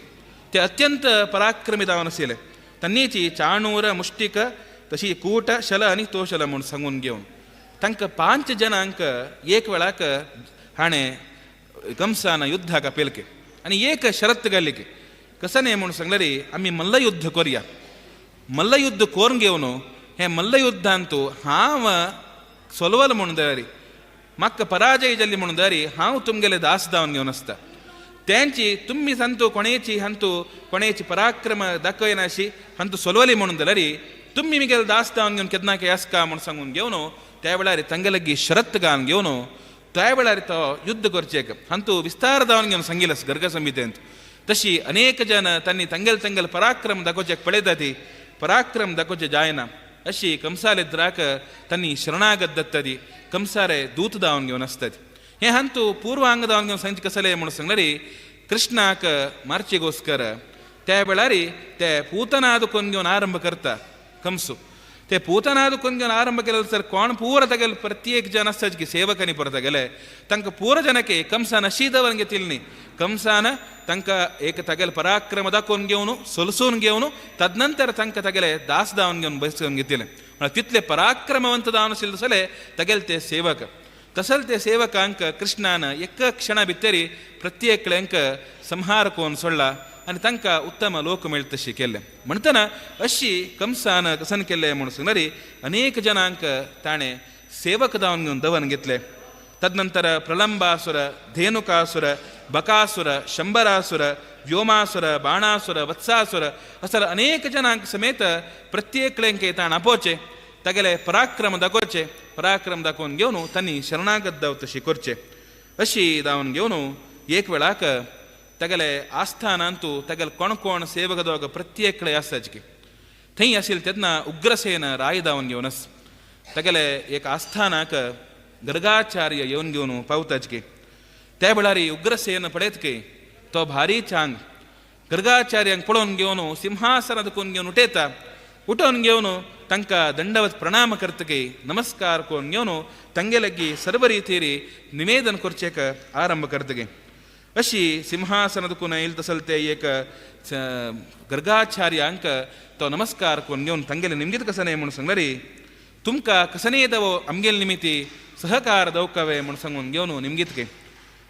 ते अत्यंत पराक्रमी जावन आशिल्ले. तन्नीची चाणूर मुष्टिक तशी कूट शल आनी तोशल म्हूण सांगून घेवन तांकां 5 जणांक एक वेळाक हाणें कंसान युद्धाक आपयलके आनी एक शरत घाली कसने म्हूण सांगल्यार आमी मल्लयुद्ध करया. मल्लयुद्ध कोरून घेवन हें मल्लयुद्धांतू हांव सोलवल म्हूण जाल्यार म्हाका पराजय जाल्ली म्हणून जाल्यार हांव तुमगेले दास जावन घेवन आसता. त्यांची तुमी संतू कोणेची हंतू कोणेची पराक्रम दाखयनाशी हंतू सोलवली म्हणून जाल्यार तुमी मिगेले दास जावन घेवन केन्ना आसका म्हूण सांगून घेवन त्या वेळार तांगे लागीं शरत घालून घेवन त्या वेळार तो युद्ध करचेक हंतू विस्तार जावन घेवन सांगिल्लें गर्ग संहितेंत. तशी अनेक जन तांणी तांगेले तांगेले पराक्रम दाखोवचेक पळयता ती पराक्रम दाखोवचे जायना. अशी कंसाले द्राक तांणी शरणागत दत्तदी कंसारे दूत दावन घेवन आसतात. हे हंतू पूर्वांग दावन घेवन सांगचे कसले म्हणून सांगल्यार कृष्णाक मारचेगोस्कर त्या वेळार ते पूतनाद कोन घेवन आरंभ करता कंसू. ते पूतनाद कोन घेवन आरंभ केले सर कोण पूर तगेले प्रत्येक जन आसता की सेवकांनी परत गेले तांकां पूर जनके कंसान अशी दवन घेतिल्ली न्ही. कंसान तांकां एक तगेले पराक्रम दाखोवन घेवन सोलसून घेवन तदनंतर तांकां तगेले दास दावन घेवन बसून घेतिल्ले. म्हळ्यार तितले पराक्रमवंत जावन आशिल्ले तसले तगेले ते सेवक. तसल ते सेवकांक कृष्णान एक क्षणा भितरी प्रत्येकल्यांक संहार कोन सोडला आनी तांकां उत्तम लोक मेळटा तशी केल्लें. म्हणटना अशी कंसान कसन केल्लें म्हूण सांगल्यार अनेक जनांक ताणें सेवक जावन घेवन दवन घेतले. तदनंतर प्रलंबासुर, धेनुकासुर, बकासुर, शंबरासुर, व्योमासुर, बाणासुर, वत्सासुर असर अनेक जनांक समेत प्रत्येकल्यांक ताण आपोवचे तागेले पराक्रम दाखोवचे. पराक्रम दाखोवन घेवन तांणी शरणागत जाव तशी करचे. अशी जावन घेवन एक वेळाक तागेले आस्थानांतू तागेले कोण कोण सेवक दोग प्रत्येक कडेन आसताच की थंय आशिल्ले तेन्ना उग्रसेन राय जावन घेवन आस तागेले एक आस्थानाक गर्गाचार्य येवन घेवन पावताच की त्या वेळार उग्रसेन पळयत की तो भारी चांग गर्गाचार्यांक पळोवन घेवन सिंहासनात कोन घेवन उठयता. उठोवन घेवन तांकां दंडवत प्रणाम करतकी नमस्कार कोन घेवन तांगे लागीं सर्व रितीरी निवेदन करचेक आरंभ करतकी. अशी सिंहासन दुखून येयल तसल ते एक गर्गाचार्यांक तो नमस्कार करून घेवन तांगेले निमगीत कसने म्हणून सांगलें तुमकां कसने दवो आमगेले निमिती सहकार दवकावे म्हणून सांगून घेवन निमगीत के.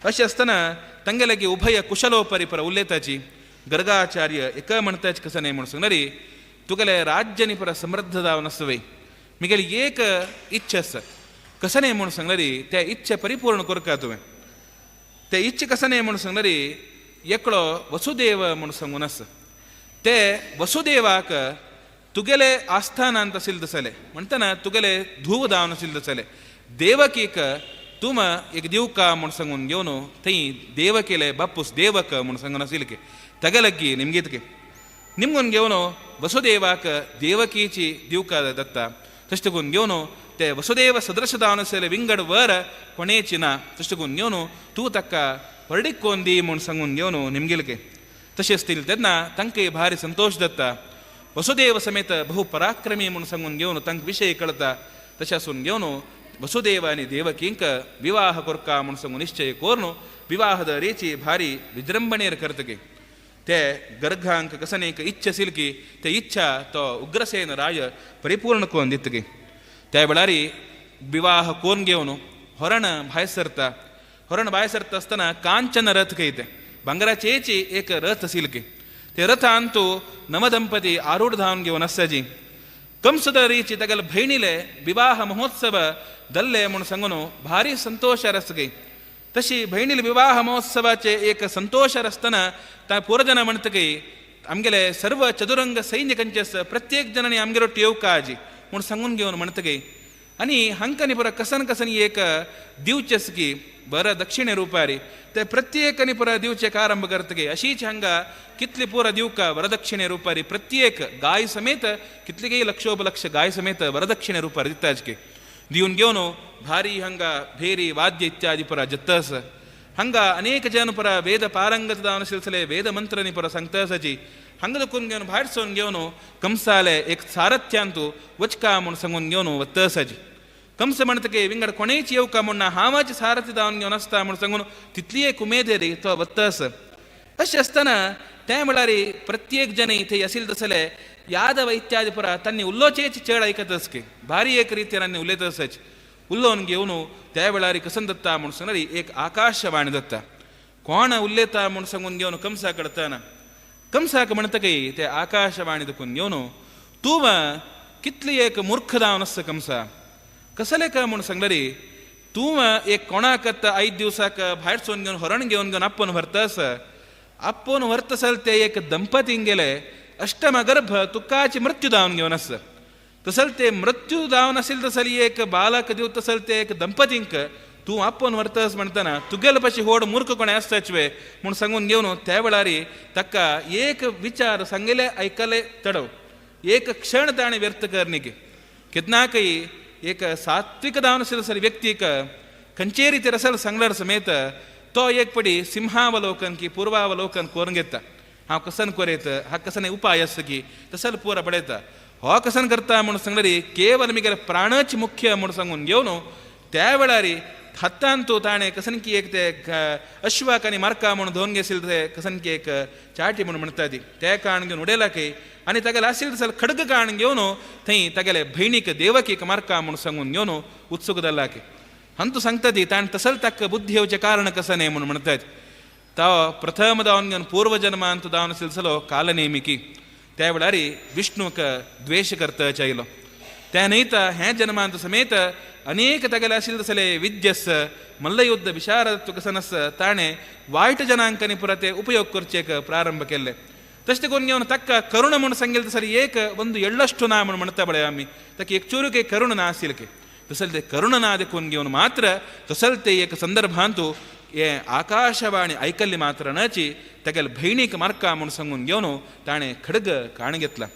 अशें आसतना तांगेले की उभय कुशलोपरी पर उलयताची गर्गाचार्य एक म्हणताच कसने म्हणून सांगलें तुगेले राज्यनी पर समृद्ध जावन आसवे मिगेली एक इच्छा आसा कसने म्हणून सांगलें त्या इच्छा परिपूर्ण करका तुवें. ते इच्छा कसने म्हणून सांगलें एकलो वसुदेव म्हणून सांगून आसा ते वसुदेवाक तुगेले आस्थानांत आशिल्ले तसले म्हणटना तुगेले धूव दावन आशिल्ले तसले देवकीक तुम एक दिवका म्हूण सांगून घेवन थंय देवकेले बापूस देवक म्हूण सांगून आशिल्ले की तागे निमगीत निमगून घेवन वसुदेवाक देवकीची दिवका दत्ता तशें करून घेवन ते वसुदेव सदृश दावन आशिल्ले विंगड वर कोणेची ना तशें करून घेवन तूं ताका व्हडीक कोन दी म्हूण सांगून घेवन निमगिलके. तशेंच तील तेन्ना तांकां भारी संतोश दत्ता वसुदेव समेत बहु पराक्रमी म्हूण सांगून घेवन तांकां विशय कळता. तशें आसून घेवन वसुदेव आनी देवकींक विवाह करका म्हूण सांगून निश्चय करून विवाह रेची भारी विजृंभणेर करतगे ते गर्गांक कसनेक इच्छा आशिल्ली की ते इच्छा तो उग्रसेन राय परिपूर्ण करून दितगे. त्या वेळार विवाह कोण घेवन होरण भायर सरता. होरण भायर सरता आसतना कांचन रथ कयते भांगराचेची एक रथ आशिल्ली की ते रथांतू नवदंपती आरूढ धावन घेवन आसताची कंसदरीची तागेले भयणीले विवाह महोत्सव दल्ले म्हूण सांगून भारी संतोश आसगे. तशी भयणीले विवाह महोत्सवाचे एक संतोश आसतना ता पुरजन म्हणटकी आमगेले सर्व चतुरंग सैन्य कंचे प्रत्येक जणांनी आमगेलो येवका आजी म्हूण सांगून घेवन म्हणटकी आनी हांकां पुरा कसन कसन एक दिवचेस की बरं दक्षिणे रुपारी ते प्रत्येकाने पुरा दिवचे आरंभ करतगे. अशीच हांगा कितली पुरा दिवका वरदक्षिणे रुपारी प्रत्येक गाय समेत कितली लक्षोपलक्ष गाय समेत वरदक्षिणे रुपारी दिताचके दिवन घेवन भारी हंगा भेरी वाद्य इत्यादी पुरा जत्तस हंगा अनेक जन पुरा वेद पाರಂಗತ ದಾವನ ಸಿलसिले वेद मंत्रनी पुरा सांगतासाची हंगा दुखून घेवन भायर सोन घेवन कंसाले एक सारथ्यांतू वचका म्हूण सांगून घेवन वत्तसाची. कंस म्हणटके विंगड कोणेच येवका म्हूण ना हांवाच सारथी दावन घेवन आसता म्हूण सांगून तितली एक उमेद तो वत्तस. अशें आसतना तें म्हळ्यार प्रत्येक जन थंय आशिल्ले तसले यादव इत्यादी पुरा तांणी उलोवचेच चड आयकतच की भारी एक रितीन आनी उलयतच उलोवन घेवन त्या वेळार कसन दत्ता म्हूण सांगणार एक आकाशवाणी दत्ता कोण उलयता म्हूण सांगून घेवन कंसा कडताना कंसाक म्हणटकी ते आकाशवाणी दुखून घेवन तूं कितली एक मूर्ख जावन आसा कंसा कसले का म्हूण सांगलें तूं एक कोणाक आयज दिवसाक भायर सोन घेवन हरण घेवन घेवन आपोवन व्हरतास आपोवन व्हरतसल ते एक दंपतींक गेले अष्टम गर्भ तुकाची मृत्यू दावन घेवन आसा तसल ते मृत्यू दावन आशिल्ले तसल एक बालक दिव तसल ते एक दंपतींक तूं आपोवन व्हरतस म्हणटना तुगेले पशी होड मूर्ख कोणें आसताच वे म्हूण सांगून घेवन त्या वेळार ताका एक विचार सांगिल्ले आयकले तडव एक क्षण ताणें व्यर्थ करनिकी केन्नाकय एक सात्विक दावन आशिल्ले व्यक्तीक खंयचे रितीर असल सांगल्यार समेत तो एक पडी सिंहावलोकन की पूर्वावलोकन करून घेता हांव कसन कोरेत हा कसन उपाय आसा की तसल पुरा पळयता हो कसन करता म्हूण सांगलें केवल मिगेले प्राणच मुख्य म्हूण सांगून घेवन त्या वेळार हातान तो ताणें कसन की एक ते अश्वाक आनी मार्का म्हूण धोवन घेशील ते कसन की एक चाटी म्हूण म्हणटा ती ते काण घेवन उडयला की आनी तागेले आशिल्ले तसले खडग काण घेवन थंय तागेले भयणीक देवकीक मार्का म्हूण सांगून घेवन उत्सूक जाला की हंतू सांगता ती ताणें तसल ताका बुद्धी येवचें कारण कसं न्ही म्हूण म्हणटात तो प्रथम दावन घेवन पूर्वजन्मांत दावन सिलसिलो कालनेमिकी त्या वेळार विष्णूक द्वेश करताच आयलो त्या न्हय तर हें जन्मांत समेत अनेक तागेले आशिल्ले तसले विद्यस मल्लयुद्ध विशारद कसन ताणें वायट जनांकांनी पुरा ते उपयोग करचेक प्रारंभ केल्ले तशें करून घेवन ताका करुण म्हूण सांगिल्लें तसले एक ಒಂದು ಎಳ್ಳಷ್ಟು ನಾ म्हूण म्हणटा पळय आमी ताका एक चुरूक एक करुण ना आशिल्लें की तसले ते करुण ना देखून घेवन मात्र तसल ते एक संदर्भांतू हे आकाशवाणी आयकल्ली मात्र नची तागेले भयणीक मार्का म्हूण सांगून घेवन ताणें खडग काण घेतला.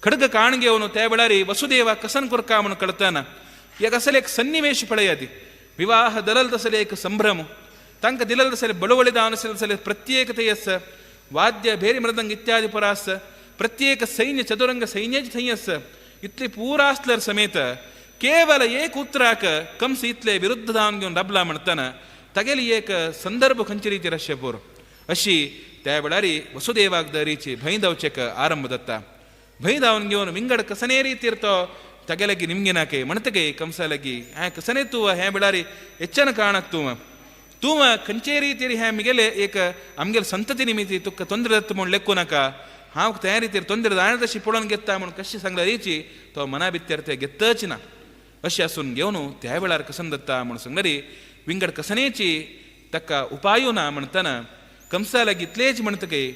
खडग काण घेवन त्या वेळार वसुदेवा कसन करका म्हूण कळतना एक असले एक सन्निवेश पळयात विवाह दलल तसले एक संभ्रम तांकां दिलल तसले बळवळी दावन आशिल्ले तसले प्रत्येक थंय आसा वाद्य भेरी मृदंग इत्यादी पुरा आसा प्रत्येक सैन्य चतुरंग सैन्यच थंय आसा इतली पुरा आसल्यार समेत केवल एक उतराक कंस इतले विरुद्ध जावन घेवन राबला म्हणटना तगेली एक संदर्भ खंयचे रितीर आसचें पुरो. अशी त्या वेळारी वसुदेवाक दरीची भंय धांवचेक आरंभ जाता. भंय धांवन घेवन विंगड कसने रितीर तो तगेलगी निमगिनाके म्हणटगे कंसालगी हें कसने तूं हें वेळारी एच्चन काणाक तूं तूं खंयचे रितीर हें मिगेले एक आमगेले संतती निमित्ती तुका ತೊಂದರೆ दत्त म्हूण लेखू नाका, हांव त्या रितीर ತೊಂದರೆ जाणा तशी पळोवन घेता म्हूण कशी सांगल्या रिची तो मना भितर ते घेतच ना. अशें आसून घेवन त्या वेळार कसन दत्ता म्हूण सांगली विंगड कसनेची ताका उपायो ना म्हणटना कंसा लागीं इतलेच म्हणटकीर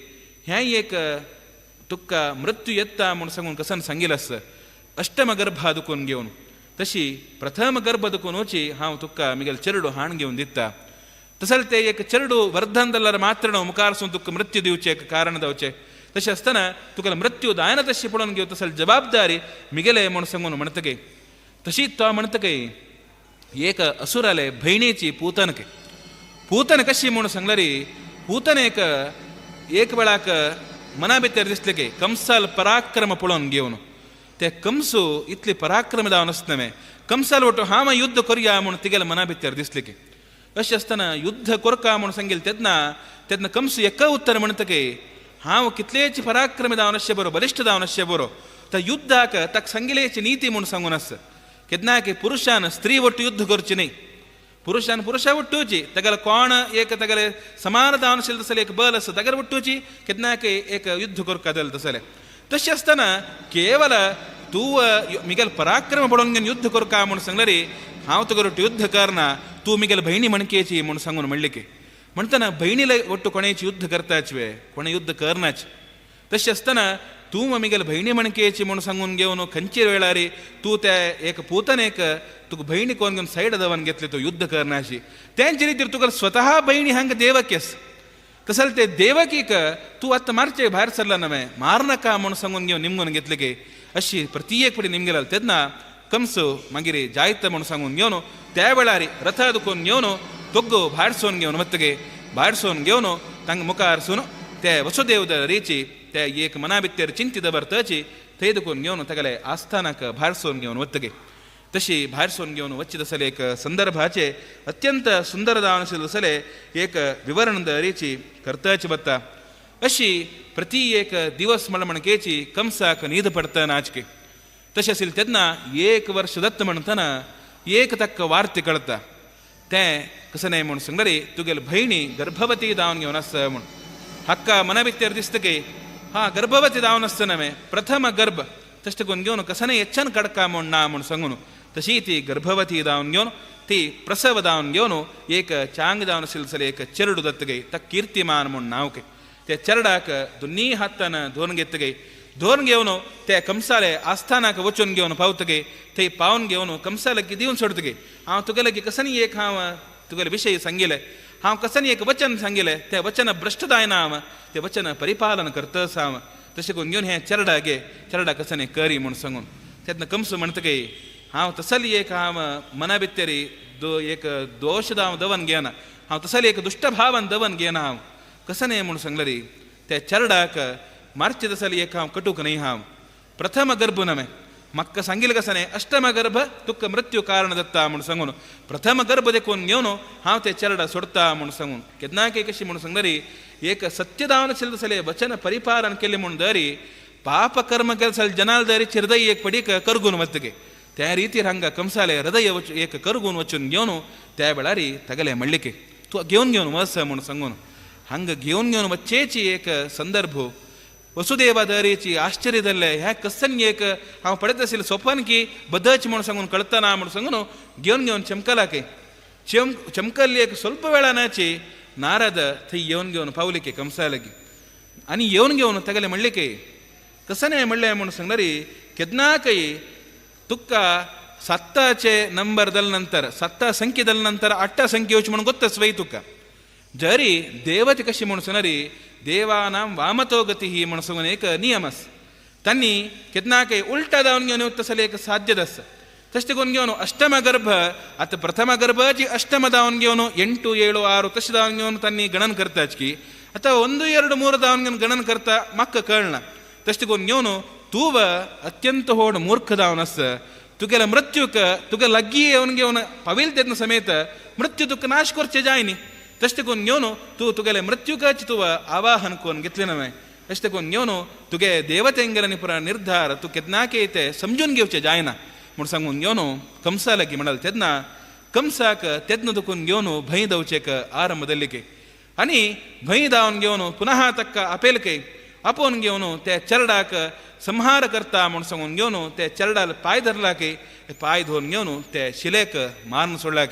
हें एक तुका मृत्यू येता म्हूण सांगून कसन सांगिल आसा अष्टम गर्भा दुखून घेवन तशी प्रथम गर्भ दुखून वची हांव तुका मिगेल चेरडू हाण घेवन दिता. तसले ते एक चेरडू वर्धन जाल्यार मात्र न्हू मुखार तुका मृत्यू दिवचें एक कारण जावचें. तशें आसतना तुका मृत्यू जायना तशी पळोवन घेवन तसली जबाबदारी मिगेले म्हूण सांगून म्हणटकीर तशीच तो म्हणटकीर एक असुराले भयणीची पूतनके पूतन कशी म्हूण सांगल्यारी पूतन एक एक वेळाक मना भितर दिसलें की कंसाल पराक्रम पळोवन घेवन ते कंसू इतली पराक्रम जावन आसना न्हय कंसाल वटू हांव युद्ध करया म्हूण तिगेले मना भितर दिसलें की अशें आसतना युद्ध करका म्हूण सांगिल्लें तेन्ना तेन्ना कंस एका उत्तर म्हणटकीर हांव कितलेच पराक्रम जावन आसचें बरो बलिश्ट जावन आसचें बरो त्या युद्धाक ताका सांगिल्ल्याची निती म्हूण सांगून आसा केन्ना की पुरुशान स्त्री वट्टू युद्ध करचें न्हय, पुरुशान पुरुशा वट्टूची तागेले कोण एक तागेले समान जावन आशिल्लें तसलें एक बल आसा तागेले वट्टूची केन्ना एक युद्ध करका जालें तसलें. तशें आसतना केवल तूं मिगेल पराक्रम पळोवन घेवन युद्ध करका म्हूण सांगल्यार हांव तुगे वट्टू युद्ध करना, तूं मिगेल भयणी म्हणकेची म्हूण सांगून म्हणलें की म्हणटना भयणीले ಒಟ್ಟು ಕೊಣೇಚಿ ಯುದ್ಧ करताचवे कोणे युद्ध करनाच. तशें आसतना तूं मिगेल भयणी म्हणकेची म्हूण सांगून घेवन खंयचे वेळारी तूं त्या एक पूतनेक तुका भयणी कोण घेवन सायड दवन घेतले तूं युद्ध करनाशी तेंचे रितीर तुका स्वतः भयणी हांगा देवकेस तसले ते देवकीक तूं आतां मारचे भायर सरला नवे मारनाका म्हूण सांगून घेवन निमगून घेतले की अशी प्रती एक पडी निमगेला. तेन्ना कंस मागीर जायत म्हूण सांगून घेवन त्या वेळार रथा दुखून घेवन ತೊಗ್ಗು भायर घेवन मत्तगे भायर घेवन तांकां मुखार सून ते वसुदेव रिची ते एक मना भितर चिंती दवरतची थंय दुखून घेवन तागेले आस्थानाक भायर घेवन वतगे. तशी भायर घेवन वच्चे तसले एक संदर्भाचे अत्यंत सुंदर जावन आशिल्ले तसले एक विवरण रिची करताची वता. अशी प्रती एक दिवस म्हण म्हणकेची कंसाक न्हीद पडटा नाचके. तशें आशिल्लें तेन्ना एक वर्ष दत्त म्हणटना एक ताका वार्ते कळटा तें कसं न्हय म्हूण सांगल्यार तुगेले भयणी गर्भवती जावन घेवन आसा म्हूण हाका मना भितर दिसता की हा गर्भवती जावन आसता नवे प्रथम गर्भ तशें करून घेवन कसं न्हय एच्चन कडका म्हूण ना म्हूण सांगून तशी ती गर्भवती जावन घेवन ती प्रसव जावन घेवन एक चांग जावन आशिल्लें जाल्यार एक चेरडू जातगे ताका कीर्तिमान म्हूण नांव के त्या चेरडाक दोन्ही हातान धुवन घेतगे धुवन घेवन ते कंसाले आस्थानाक वचून घेवन पावतगे थंय पावन घेवन कंसाले दिवन सोडतगे हांव तुगेले कसनी एक हांव तुगेले विशय सांगिले हांव कसनी एक वचन सांगिले ते वचन भ्रश्ट जायना हांव ते वचन परिपालन करतच हांव तशें करून घेवन हें चेरडा गे चेरडा कसनी करी म्हूण सांगून तेन्ना कंस म्हणटगे हांव तसली एक हांव मना भितरी दो एक दोश हांव दवन घेना हांव तसली एक दुश्टभावन दवन घेना हांव कसने म्हूण सांगलें त्या चेरडाक मारचे तसली एक हांव कटूक न्हय हांव प्रथम गर्भ नवे म्हाका सांगिल्लें कसं न्हय अष्टम गर्भ तुका मृत्यू कारण दत्ता म्हूण सांगून प्रथम गर्भ देखून घेवन हांव ते चेरडा सोडता म्हूण सांगून केन्ना कशी म्हूण सांगलें एक सत्यदावन आशिल्लें तसलें वचन परिपालन केलें म्हूण दरी पाप कर्म केलें जाल्यार जनाल दरी हृदय एक पडीक करगून वतगे त्या रितीर हांगा कंसाले हृदय वच एक करगून वचून घेवन त्या वेळार तागेलें म्हणलें की तूं घेवन घेवन वच म्हूण सांगून हांगा घेवन घेवन वच्चेची एक संदर्भ वसुदेवा दरेची आश्चर्य जाल्लें ह्या कसन एक हांव पळयत आशिल्लें सोपन की बदच म्हूण सांगून कळतना म्हूण सांगून घेवन घेवन चमकला की चमकल्ली एक ಸ್ವಲ್ಪ वेळानाची नारद थंय येवन घेवन पावले की कंसा लागीं आनी येवन घेवन तागेलें म्हणलें की कसने म्हणलें म्हूण सांगल्यार केन्नाकय तुका सत्ताचे नंबर दल नंतर सत्ता संख्ये दल नंतर अट्टा संख्ये येवची म्हणून गोत्तच वय तुका जरी देवते कशी म्हूण सांगल्यार देवानां वामतो गती म्हूण सांगून एक नियम आसा तांणी केन्नाकय उल्टा जावन घेवन तसलें एक साध्यत आसा तशें करून घेवन अष्टम गर्भ आतां प्रथम गर्भाची अष्टम जावन घेवन ಎಂಟು ಏಳು ಆರು तशें जावन घेवन तांणी गणन करताच की आतां ಒಂದು ಎರಡು ಮೂರು जावन घेवन गणन करता म्हाका कळना तशें करून घेवन तूं अत्यंत होड मूर्ख जावन आसा तुगेल्या मृत्यूक तुगे लागीं येवन घेवन पाविल तेन्ना समेत मृत्यू तुका नाश करचे जाय न्ही, तशें देखून घेवन तूं तुगेले मृत्यूकच तूं आवाहन करून घेतलें नवें, तशें देखून घेवन तुगे देवतेंगेल्यानी पुरा निर्धार तूं केन्नाकय ते समजून घेवचें जायना म्हूण सांगून घेवन कंसा लागीं म्हणाल तेन्ना कंसाक तेन्ना दुखून घेवन भंय दवचेक आरंभ जाल्ली आनी भंय धांवन घेवन पुनः ताका आपेलके आपोवन घेवन ते चरडाक संहार करता म्हूण सांगून घेवन ते चरडाल पांय धरला की पांय धरून घेवन ते शिलेक मारून सोडला.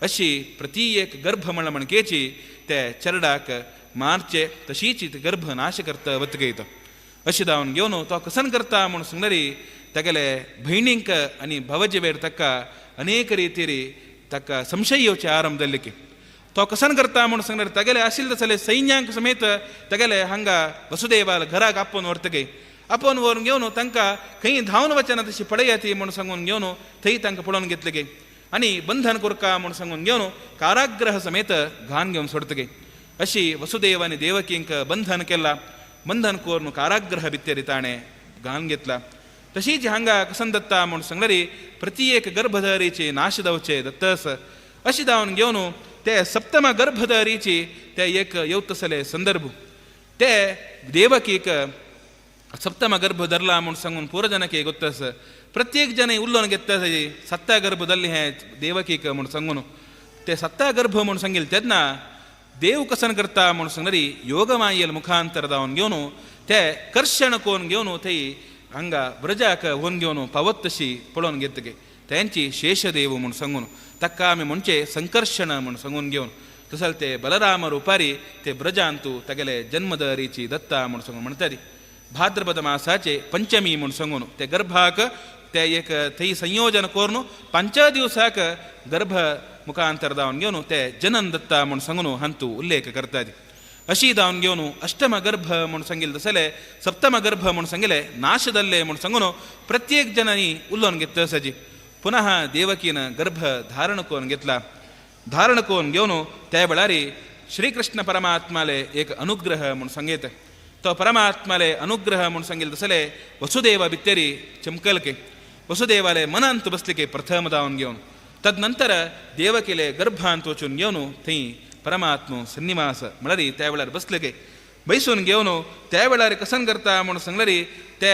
अशी प्रति एक गर्भ म्हण म्हणकेची ते चरडाक मारचे तशीच गर्भ नाश करता वतगयत. अशी धांवन घेवन तो कसन करता म्हूण सांगलेरी तागेले भयणींक आनी भावजी वेर ताका अनेक रितीरी ताका संशय येवचे आरंभ जाल्ले की तो कसन करता म्हूण सांगल्यार तागेले आशिल्ले तसले सैन्यांक समेत तागेले हांगा वसुदेवाल घराक आपोवन व्हरतगे आपोवन व्हरून घेवन तांकां खंय धांवन वचना तशी पळया ती म्हूण सांगून घेवन थंय तांकां पळोवन घेतले गे आनी बंधन करका म्हूण सांगून घेवन काराग्रह समेत घान घेवन सोडतगे. अशी वसुदेव आनी देवकींक बंधन केला, बंधन करून काराग्रह भितर ताणें घान घेतला. तशीच हांगा कसन दत्ता म्हूण सांगल्यारी प्रति एक गर्भधारीची नाश जावचे दत्तस अशी धांवन घेवन ते सप्तम गर्भधारीची ते एक येवतसले संदर्भ ते देवकीक सप्तम गर्भ धरला म्हूण सांगून पुरजनके गोत्तस प्रत्येक जन उल्लोवन घेता सत्ता गर्भ धरली हें देवकीक म्हूण सांगून ते सत्ता गर्भ म्हूण सांगिल तेन्ना देव कसन करता म्हूण सांगल्यारी योगमायल मुखांतर धांवन घेवन ते कर्षण कोन घेवन थंय हांगा व्रजाक होवन घेवन पावत तशी पळोवन घेतगे तेंची शेषदेव म्हूण सांगून ताका आमी म्हणचे संकर्षण म्हूण सांगून घेवन तसो ते बलराम रुपारी ते ब्रजांतू तागेले जन्मदरीची दत्ता म्हूण सांगून म्हणटाली. भाद्रपद मासाचे पंचमी म्हूण सांगून ते गर्भाक ते एक थंय संयोजन करून पंच दिवसाक गर्भ मुखांतर धांवन घेवन ते जनन दत्ता म्हूण सांगून हांतू उल्लेख करतात. अशी धांवन घेवन अष्टम गर्भ म्हूण सांगिल्ले तसले सप्तम गर्भ म्हूण सांगिल्ले नाश जाल्ले म्हूण सांगून प्रत्येक जनांनी उलोवन घेतला आसाची. पुनः देवकीन गर्भ धारण करून घेतला, धारण करून घेवन त्या वेळार श्रीकृष्ण परमात्माले एक अनुग्रह म्हूण सांगयत तो परमात्माले अनुग्रह म्हूण सांगिल्ले तसले वसुदेवा भितरी चमकलके वसुदेवाले मनांत बसलिके प्रथम धांवन घेवन तदनंतर देवकीले गर्भांत वचून घेवन थंय परमात्म सन्निवास म्हळ्यार त्या वेळार बसले बैसून घेवन त्या वेळार कसन करता म्हूण सांगल्यारी ते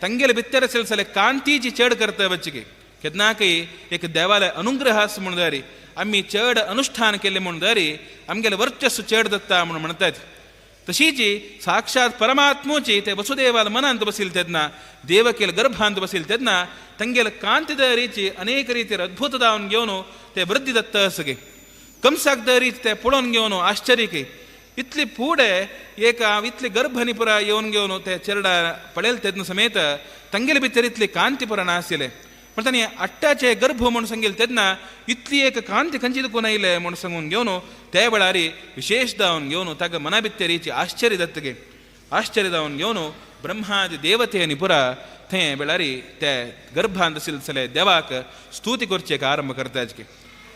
तांगेले भितर आशिल्ले कांतीची चड करता वचके केन्नाकय एक देवाले अनुग्रह आस म्हूण जाय आमी चड अनुष्ठान केले म्हूण जाय आमगेले वर्चस्व चड दत्ता म्हूण म्हणटात. तशीच साक्षात परमात्मूची ते वसुदेवाल मनांत बसिल तेन्ना देवकेल गर्भांत बसिल तेन्ना तांगेले कांतीದ ರೀತಿ अनेक ರೀತಿಯ ಅದ್ಭುತ ದಾವನ್ घेवन ते वृद्धी दत्त असगे कंसाक the ರೀತಿ ते पळोवन घेवन आश्चर्यके इतली फुडें एक इतली गर्भनी पुरा येवन घेवन ते चेरडा पळयल तेन्ना समेत तांगेले भितर इतली कांती पुरा नाशिल्ले पण तांणी अट्टाचे गर्भ म्हूण सांगिल्ले तेन्ना इतली एक कांती खंयची दुखून आयले म्हूण सांगून घेवन त्या वेळार विशेष दावन घेवन ताका मना भितरीची आश्चर्य दत्तगे आश्चर्य दावन घेवन ब्रह्मादि देवते पुरा थंय वेळार ते गर्भांत आशिल्ले देवाक स्तुती करचेक आरंभ करता.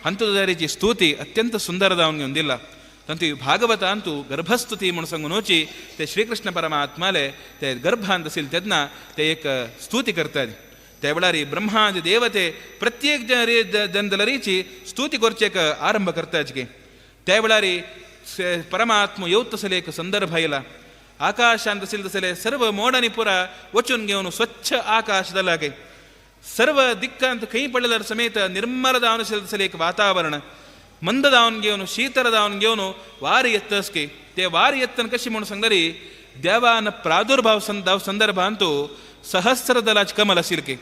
हंतुदारीची स्तुती अत्यंत सुंदर दावन घेवन दिला. ತಂತು ಭಾಗವತ ಅಂತೂ ಗರ್ಭಸ್ತುತಿ म्हूण सांगून वची ते श्रीकृष्ण परमात्माले ते गर्भांत आशिल्ले तेन्ना ते एक स्तुती करतात. त्या वेळार ब्रह्मादि देवते प्रत्येक जनदलरीची स्तुती करचेक आरंभ करताच. त्या वेळार परमात्म येवतसले एक संदर्भ आयला. आकाशांत आशिल्ले तसले सर्व मोडांनी पुरा वचून घेवन स्वच्छ आकाश जालागे सर्व दिक्कांत खंय पडल्यार समेत निर्मल जावन आशिल्ले तसले एक वातावरण मंद जावन घेवन शीतल जावन घेवन वारी येतसके ते वारी येतन कशी म्हणून सांगल्यारी देवान प्रादुर्भाव संदर्भांतू सहस्रदलाच कमल आशिल्ले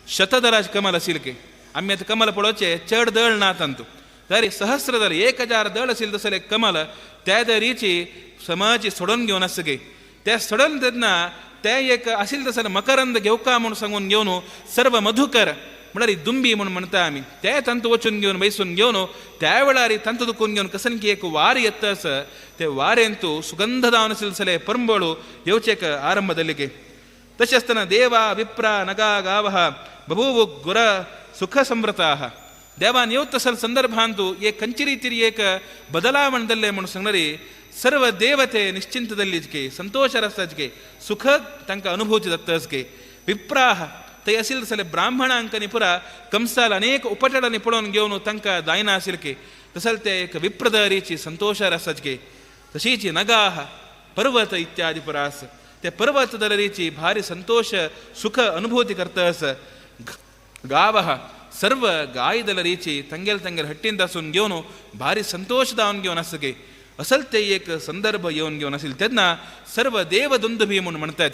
शतदलाच कमल आशिल्ले आमी आतां कमल पळोवचें चड दळ ना तांतू तरी सहस्रदल 1000 दळ आशिल्ले तसले कमल त्या दरीची समाजी सोडून घेवन आसगे ते सोडून तेन्ना ते एक आशिल्ले तसले मकरंद घेवका म्हूण सांगून घेवन सर्व मधुकर म्हळ्यार दुंबी म्हूण म्हणटा आमी ते तांतू वचून घेवन बैसून घेवन त्या वेळार तांतू दुखून घेवन कसनकी एक वार येता आसा ते वारेंतू सुगंध जावन आशिल्ले परंबळू येवचेक आरंभ जाल्ले. तशें आसतना देवा विप्रा नगा गावः बभूव गुर सुख समृताः देवान येवतसल संदर्भांतू एक कंची ರೀತಿ एक ಬದಲಾವಣೆ ದಲ್ಲೆ म्हूण सांगणारी सर्व ದೇವತೆ ನಿಶ್ಚಿಂತದಲ್ಲಿಜ್ಕೆ ಸಂತೋಷ ರಸ್ತಜ್ಗೆ ಸುಖ ತಾಂಕ ಅನುಭೂತಿ ದತ್ತಸ್ಗೆ ವಿಪ್ರಾಹ ತೈ ಅಸಿಲ್ ಸಲೆ ಬ್ರಾಹ್ಮಣ ಅಂಕ ನಿಪುರ ಕಂಸಾಲ ಅನೇಕ ಉಪಟಡ ನಿಪುಣನ್ घेवन ತಾಂಕ ದಾಯನ ಆಸಿಲ್ಕೆ तसल ते एक विप्रदरीची संतोष आसाचे तशीची नगाह पर्वत इत्यादी परास ते पर्वत दलरीची भारी संतोष सुख अनुभूती करतस गावह सर्व गायदलरीची ತಂಗೆಲ್ ತಂಗೆಲ್ ಹಟ್ಟಿಂದ ಸುನ್ घेवन ಭಾರಿ ಸಂತೋಷದ ಅವನ್ घेवन आसगे असल ते एक संदर्भ येवन घेवन आशिल्ले तेन्ना सर्व देवदुंदुभी म्हूण म्हणतात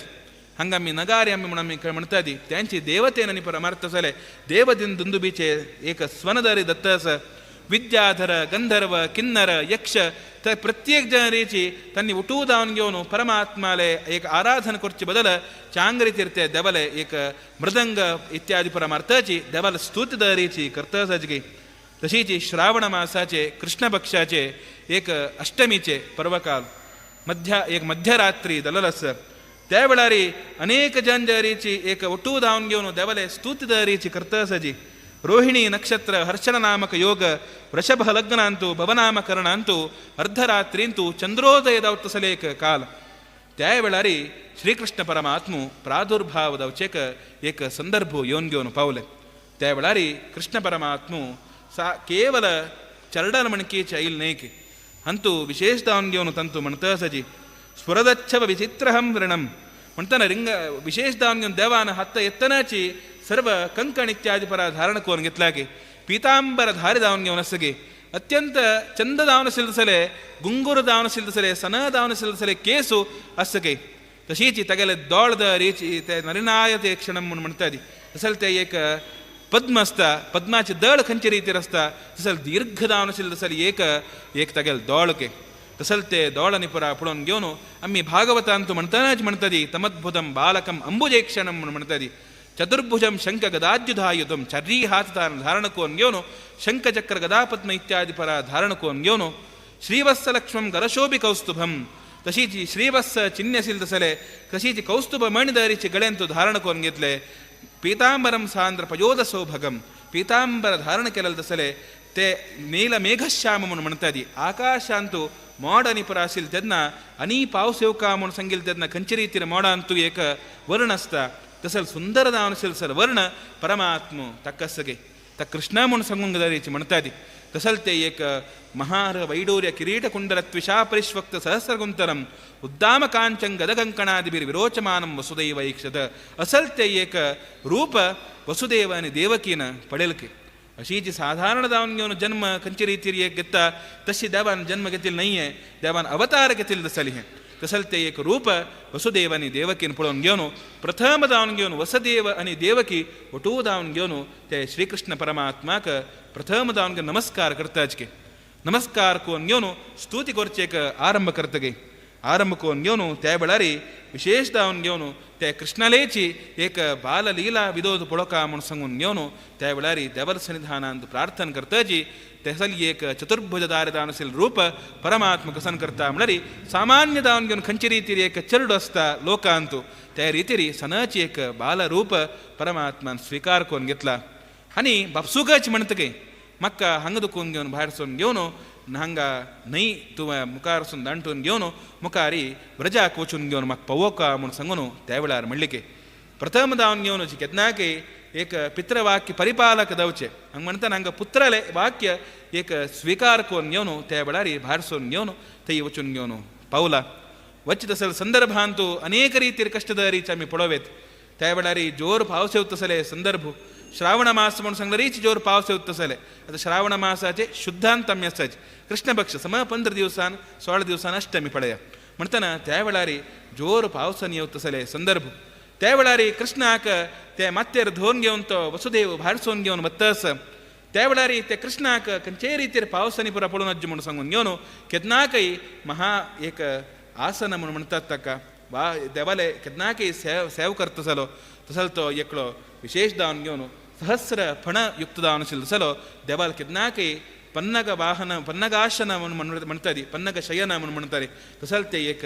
हांगा आमी नगारी आमी म्हणून आमी म्हणतात त्यांची देवतेन आनी परमार्थ जाले देवदिन दुंदुबीचे एक स्वनदरी दत्त आसा विद्याधर गंधर्व किन्नर यक्ष तर प्रत्येक जनरीची त्यांनी उठू धावन घेवन परमात्माले एक आराधन करचे बदल चांगरी तीर्थे देवाले एक मृदंग इत्यादी परमार्थाची देवाला स्तुती दरीची करतसाची तशीची श्रावण मासाचे कृष्ण पक्षाचे एक अष्टमीचे पर्वकाल मध्य एक मध्यरात्री दलल आसा त्या वेळारी अनेक जन जरीची एक ಒಟ್ಟು धावन घेवन देवाले स्तुती दरीची करतसाची रोहिणी ನಕ್ಷತ್ರ ಹರ್ಷಣ ನಾಮಕ ಯೋಗ ವೃಷಭ ಲಗ್ನಾಂತು ಭವನಾಮಕರಣಾಂತು ಅರ್ಧರಾತ್ರಿಂತು ಚಂದ್ರೋದಯದ ಸಲೇಕ ಕಾಲ त्या वेळारी श्रीकृष्ण परमात्मू प्रादुर्भाव एक संदर्भ येवन घेवन पावले त्या वेळारी कृष्ण परमात्मू सा केवल चरडन म्हणकीचे आईल न्हय की अंतू विशेष धावन घेवन ತಂತು म्हणतसजी स्फुरदच्छव विचित्रहं वृणಂ म्हणताना रिंग विशेष धावन घेवन देवान हत्त एत्तनाची सर्व कंकण इत्यादी परा धारण करून घेतला की पीतांबर धारी धावन घेवन आसगे अत्यंत चंद धावन सिलसले गुंगुर धावन सिलसले सನ धावन सिलसले केसु आसगे तशीची तगेले दोळद रीची ते नरिनायते क्षणम म्हणून म्हणतात तसल ते एक पद्म आसता पद्माचे दळ खंयचे रितीर आसता तसल दीर्घ धावन आशिल्ले तसल एक एक तगेल दोळके तसल ते दोळांनी पुरा पळोवन घेवन आमी भागवतांतू म्हणटनाच म्हणटाली तमद्भुतम बालकम अंबुजेक्षणम म्हणून म्हणटाली चतुर्भुजम शंख गदाद्युधायुधम चर्री हात धारण करून घेवन शंखचक्र गदापद्म इत्यादी परा धारण करून घेवन श्रीवत्स लक्ष्मम गरशोभि कौस्तुभम तशीची श्रीवत्स चिन्ह आशिल्ले तसले तशीची कौस्तुभ मणिदरीचे गळ्यांतू धारण करून घेतले पीतांबरम सांद्र पयोद सौभगम पीतांबर धारण केलेले तसले ते नील मेघश्याम म्हणून म्हणतात आकाशांतू मोड आनी परा आशिल्ले तेन्ना आनी पावस येवका म्हणून सांगिल्ले तेन्ना खंयचे रितीन मोडांतू एक वर्ण आसता तसल सुंदर जावन आशिल्ले सर वर्ण परमात्म ताका ता कृष्णा म्हणून सांगूंक जाय म्हणटात तसल ते एक महार वैडूर्य ಕಿರೀಟ ಕುಂಡಲ ತ್ವಿಷಾ ಪರಿಷ್ವಕ್ತ ಸಹಸ್ರಗುಂತರಂ ಉದ್ದಾಮ ಕಾಂಚಂ ಗದಕಂಕಣಾದಿಭಿರ್ ವಿರೋಚಮಾನಂ ವಸುದೈವ ಐಕ್ಷದ असल ते एक रूप वसुदेव आनी देवकीन पळयलके अशी जी साधारण जावन घेवन जन्म खंयचे रितीर एक घेता तशी देवान जन्म घेतिल्लो न्हय देवान अवतार घेतिल्लो तसली हें तसल ते एक रूप वसुदेव आनी देवकीन पळोवन घेवन प्रथम जावन घेवन वसुदेव आनी देवकी ಒಟೂ जावन घेवन ते श्रीकृष्ण परमात्माक प्रथम जावन घेवन नमस्कार करताचके नमस्कार करून घेवन स्तुती करचेक आरंभ करतगे आरंभ करून घेवन त्या वेळारी विशेष जावन घेवन ते कृष्णालेची एक बाललीला विदोद पळोवका म्हूण सांगून घेवन त्या वेळारी देवर सन्निधानांत प्रार्थना करताची तेसली एक चतुर्भुज दान आशिल्लें रूप परमात्मा कसन करता म्हणल्यार सामान्य जावन घेवन खंयचे रितीर एक चेडो आसता लोकांतू त्या रितीर सनाची एक बालरूप परमात्मान स्विकार करून घेतला आनी बापसुकच म्हणटगे म्हाका हांगा दुखून घेवन भायर सून घेवन हांगा न्हय तुवें मुखार सून दांटून घेवन मुखारी व्रजाक वचून घेवन म्हाका पवोका म्हूण सांगून त्या वेळार म्हणलें की प्रथम जावन घेवन केन्नाकय एक पितृवाक्य परिपालक जावचें हांगा म्हणटाना हांगा पुत्राले वाक्य एक स्विकार करून घेवन त्या वेळार भायर सून घेवन थंय वचून घेवन पावला वच तसले संदर्भांतू अनेक रितीर कश्टदारीचे आमी पळोवयत त्या वेळार जोर पावस येवता तसले संदर्भ श्रावण मास म्हणून सांगल्यारीच जोर पावस येवता तसले आतां श्रावण मासाचे शुद्धांत आमी आसाचे कृष्ण पक्ष सम 15 दिवसान 16 दिवसान अष्टमी पळया म्हणटना त्या वेळार जोर पावसान येवता तसले संदर्भ त्या वेळार कृष्णाक ते माथ्यार धरून घेवन तो वसुदेव भायर सून घेवन वता त्या वेळार ते कृष्णाक खंयचेय रितीर पावसांनी पुरा पडून वच्चें म्हणून सांगून घेवन केन्नाकय महा एक आसन म्हणून म्हणटात ताका वा देवाले केन्नाकय सेव सेव करता जालो तसो तो एकलो विशेष जावन घेवन सहस्र फणयुक्त जावन आशिल्लो तसलो देवाल केन्नाकय पन्नग वाहन पन्नगाशन म्हणून म्हणटाली पन्नग शयन म्हणून म्हणटाली तसो ते एक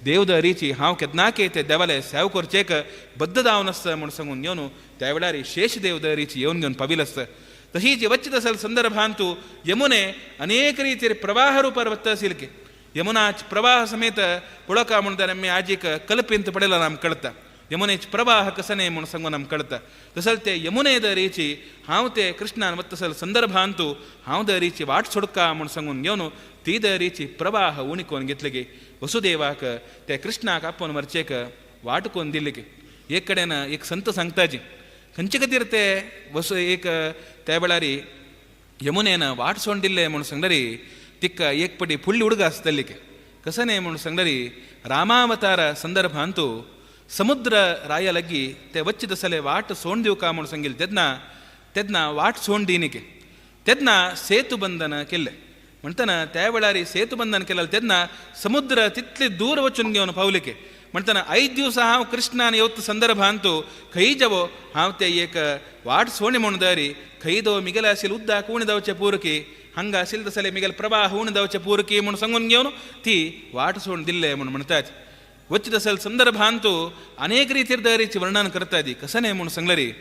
देवदरीची हांव केन्नाकय ते देवाले सेव करचेक बद्द जावन आसता म्हणून सांगून घेवन त्या वेळार शेष देवदरीची येवन घेवन पाविल आसता. तशीच वच्च तसल संदर्भांतू यमुने अनेक ರೀತಿಯ ಪ್ರವಾಹ ರೂಪಾर वत्ता आशिल्ले यमुना प्रवाह समेत पळोवका म्हणटा आमी आजीक कल्पींत पडयला आमकां कळटा. यमुनेच प्रवाह कसने म्हूण सांगून आमकां कळटा. तसल ते यमुने दरीची हांव ते कृष्णान वतसल संदर्भांतू हांव दरीची वाट सोडका म्हूण सांगून घेवन ती दरीची प्रवाह उणी कोन घेतले गे वसुदेवाक ते कृष्णाक आपोवन व्हरचेक वाट कोन दिली गे. एक कडेन एक संत सांगताजी खंयचे खातीर ते वसु एक त्या वेळारी यमुनेन वाट सोड दिल्ले म्हूण सांगल्यारी तिका एक पटी फुडली उडगा आसतली के कसने म्हूण सांगल्यारी रामावतार संदर्भांतू समुद्र राया लगी ते वच्चे तसले वाट सोड दिवका म्हूण सांगिल्ले तेन्ना तेन्ना वाट सोड दिनिके तेन्ना सेतु बंधन केल्ले म्हणटना त्या वेळारी सेतु बंधन केलें तेन्ना समुद्र तितले दूर वचून घेवन पावलिके म्हणटना 5 दिवस हांव कृष्णान येवत संदर्भांतू खंय जवो हांव ते एक वाट सोणी म्हूण दरी खंय दो मिगेले आशिल्ले उदक उणें जावचें पुरकी हांगा आशिल्ले तसले मिगेले प्रवाह उणें जावचें पुरकी म्हूण सांगून घेवन ती वाट सोड दिल्ले म्हूण म्हणटात. वच्चे तसले संदर्भांतू अनेक रितीर दरीची वर्णन करता ती कसने म्हूण सांगलेरी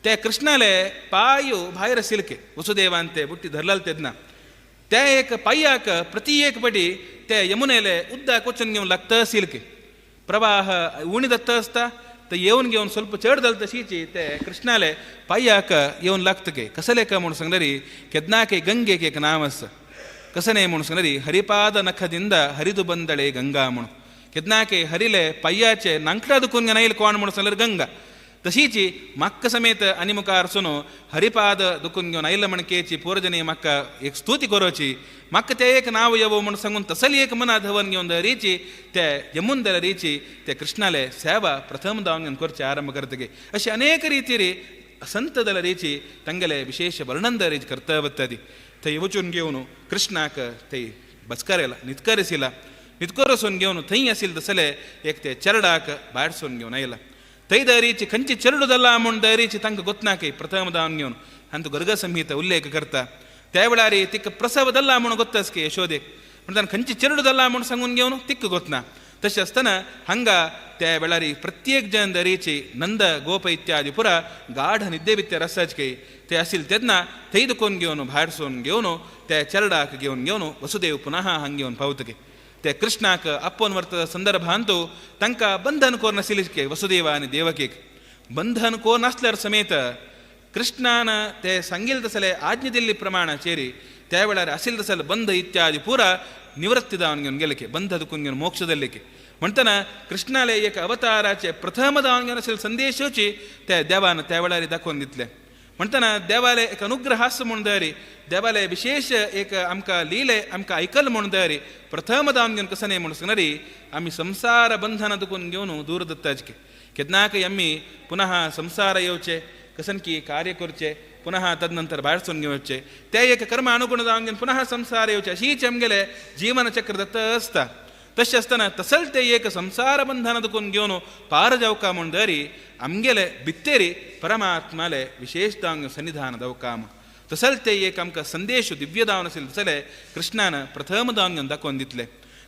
ते कृष्णाले पायु भायर आशिल्ले वसुदेवान ते बुट्टी धरलाल तेन्ना ते एक पाय्याक प्रति एक पटी ते यमुनेले उदक वचून घेवन लागता आशिल्ले प्रवाह उणी दत्त आसता ते येवन घेवन ಸ್ವಲ್ಪ चड जाल तशीची ते कृष्णाले पाय्याक येवन लागता के कसले का म्हूण सांगलेरी केदनाके गंगेक एक नांव आसा कसने म्हूण सांगलेरी हरिपाद नखದಿಂದ हरिದು ಬಂದಳೆ गंगा म्हूण केदनाके हरिले पाय्याचे नांकटा दुखून घेवन कोण म्हूण सांगल्यार गंगा तशीची मक्क समेत आनी मुखार सुनो हरिपाद दुखून घेवन आयले म्हणकेची पोरजनी म्हाका एक स्तुती करोची म्हाका ते एक नांव येवो म्हूण सांगून तसली एक मना धवन घेवन दरीची ते यमुन दरीची ते कृष्णाले सेवा प्रथम दावन घेवन करचे आरंभ करतगे अशे अनेक रितीरी संत दलरीची तांगेले विशेष वर्णन दरीच करता वता थंय वचून घेवन कृष्णाक थंय बचकारेला नितकरसिला नितकरसून घेवन थंय आशिल्ले तसले एक ते चरडाक भायर सून घेवन आयला थंय दरीची खंयची चरडू जाला म्हूण दरीची तांकां गोतनाकय प्रथम दावन घेवन हांतू गर्ग संहिता उल्लेख करता. त्या वेळार तिका प्रसव जाल्ला म्हूण गोत्तास की यशोदेक म्हणटान खंयची चेरडू जाला म्हूण सांगून घेवन तिका गोतना. तशें आसतना हांगा त्या वेळार प्रत्येक जन दरीची नंद गोप इत्यादी पुरा गाढ निद्दे बित्तेर आसाच ते आशिल्ले तेन्ना थंय दुखून घेवन भायर सून घेवन त्या चरडाक घेवन घेवन वसुदेव पुनः हांग घेवन पावतके ते कृष्णाक आपोवन व्हरता संदर्भांतू तांकां बंधन कोर नाशिल्लें वसुदेव आनी देवकीक बंधन कोर नासल्यार समेत कृष्णान ते सांगिल्ले तसले आज्ञा दिल्ली प्रमाणाचेर त्या वेळार आशिल्ले तसले बंध इत्यादी पुरा निवृत्ती जावन घेवन गेले बंध दुखून घेवन मोक्ष जाल्ले म्हणटना कृष्णाले एक अवताराचे प्रथम जावन घेवन आशिल्ले संदेशोची त्या देवान त्या वेळार दाखोवन दितले. म्हणटना देवाले एक अनुग्रह आसा म्हूण दरी देवाले विशेष एक आमकां लिले आमकां आयकल म्हूण दरी प्रथम जावन घेवन कसं न्हय म्हूण सांगणारी आमी संसार बंधना दुखून घेवन दूर दत्ताचके केन्नाकय आमी पुनः संसार येवचे कसन की कार्य करचे पुनः तदनंतर भायर सून घेवचे ते एक कर्म अनुगुण जावन घेवन पुनः संसार येवचे अशीच आमगेले जीवन चक्र दत्त आसता. तशें आसतना तसल ते एक संसार बंधना दुखून घेवन पार जावका म्हूण दरी आमगेले भित्तेरी परमात्माले विशेष जावन सन्निधान दवका म्हूण तसल ते एक आमकां संदेश दिव्य जावन आशिल्ले तसले कृष्णान प्रथम जावन घेवन दाखोवन दितले.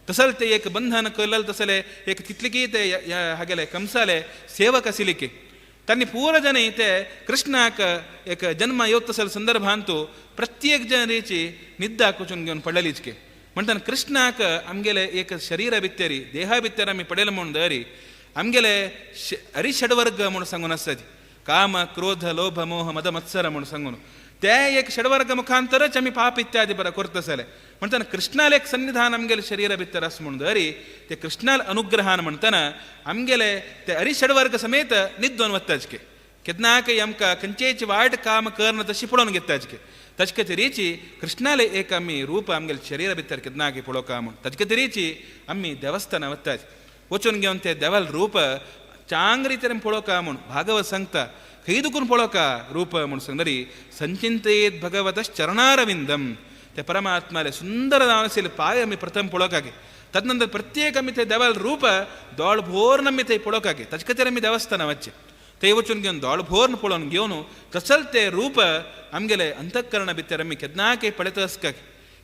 तसल ते एक बंधन केलें तसले एक तितले ते हागेले कंसाले सेवक आशिल्ले की तांणी पूरा जन ते कृष्णाक एक जन्म येवत तसले संदर्भांतू प्रत्येक जनरेची निद्दा कुचून घेवन पडलेलीच की म्हणटान कृष्णाक आमगेले एक शरीरा भित्तेरी देहा भित्तेर आमी पडले म्हूण दरी आमगेले हरिषडवर्ग म्हूण सांगून आसता काम क्रोध लोभ मोह मद मत्सर म्हूण सांगून ते एक षडवर्ग मुखांतरच आमी पाप इत्यादी बरें करता जाले म्हणटना कृष्णाले एक सन्निधान आमगेले शरीरा भितर आसा म्हूण दरी ते कृष्णाल अनुग्रहान म्हणटना आमगेले ते हरिषडवर्ग समेत निद्दोन वत्ताचके केन्नाकय आमकां खंयचेच वायट काम करना तशी पळोवन घेताचके ताचे खातीरीची कृष्णाले एक आमी रूप आमगेले शरीरा भितर केन्नाकय पळोवका म्हूण ताचे खातीरीची आमी देवस्थानां वतात वचून घेवन ते देवाल रूप चांग रितीन पळोवका म्हूण भागवत सांगता खंय दुखून पळोवका रूप म्हूण सांगतरी संचिंतयेत भगवतश्चरणारविंदम ते परमात्माले सुंदर जावन आशिल्ले पांय आमी प्रथम पळोवकागे तदनंतर प्रत्येक आमी ते देवाल रूप दोळ भोरून आमी थंय पळोवकागे ताचे खातीर आमी देवस्थानां वचचें थंय वचून घेवन दोळ भोरून पळोवन घेवन तसल ते रूप आमगेले अंतःकरणा भितर आमी केन्नाकय पळयत आसकाक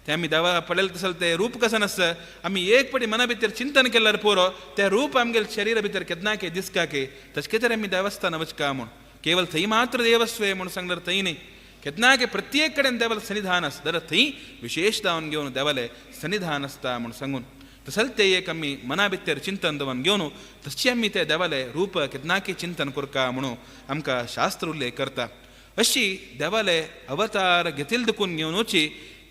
ते आमी देवा पळयले तसल ते रूप कशें नासता आमी एक पटी मना भितर चिंतन केल्यार पुरो ते रूप आमगेले शरीरा भितर केन्नाकय दिसकाके ताचे खातीर आमी देवस्थानां वचका म्हूण केवल थंय मात्र देवस्वे म्हूण सांगल्यार थंय न्ही केन्नाकय प्रत्येक कडेन देवाले सन्निधान आसता जाल्यार थंय विशेष जावन घेवन देवाले सन्निधान आसता म्हूण सांगून तसल ते एक आमी मना भितर चिंतन दवरून घेवन तशें आमी ते देवाले रूप केन्नाकी चिंतन करका म्हणून आमकां शास्त्र उल्लेख करता. अशी देवाले अवतार घेतील देखून घेवनूची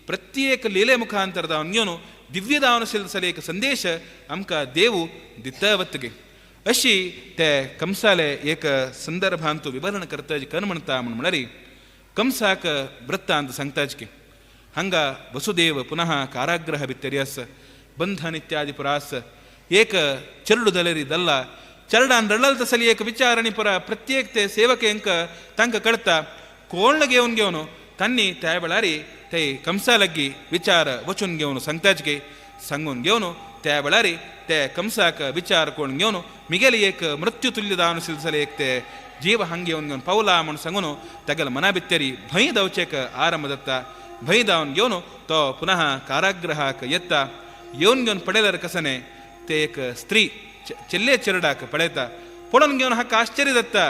प्रत्येक लिले मुखांतर जावन घेवन दिव्य दावन आशिल्लो एक संदेश आमकां देव दिता वतगे. अशी ते कंसाले एक संदर्भांत विवरण करता कन म्हणटा म्हूण म्हळ्यार कंसाक वृत्तांत सांगताच की हांगा वसुदेव पुनः कारागृह भितरी आसा, बंधन इत्यादी पुरा आसा. एक चेरडू दलेरी दल्ला चरडान रडल तसली एक विचार आनी पुरा प्रत्येक ते सेवकेंक तांकां कळटा कोण घेवन घेवन तांणी त्या वेळार ते कंसा लागीं विचार वचून घेवन सांगताच की सांगून घेवन त्या वेळार ते कंसाक विचार कोण घेवन मिगेली एक मृत्यू तुल्य जावन आशिल्ले एक ते जीव हांग घेवन घेवन पावला म्हूण सांगून तागेल्या मना भितरी भंय धांवचेक आरंभ जाता. भंय धांवन घेवन तो पुनः कारागृहाक येता. येवन घेवन पळयल्यार कसने ते एक स्त्री चेल्ले चेरडाक पळयता. पळोवन घेवन हाका आश्चर्य जाता.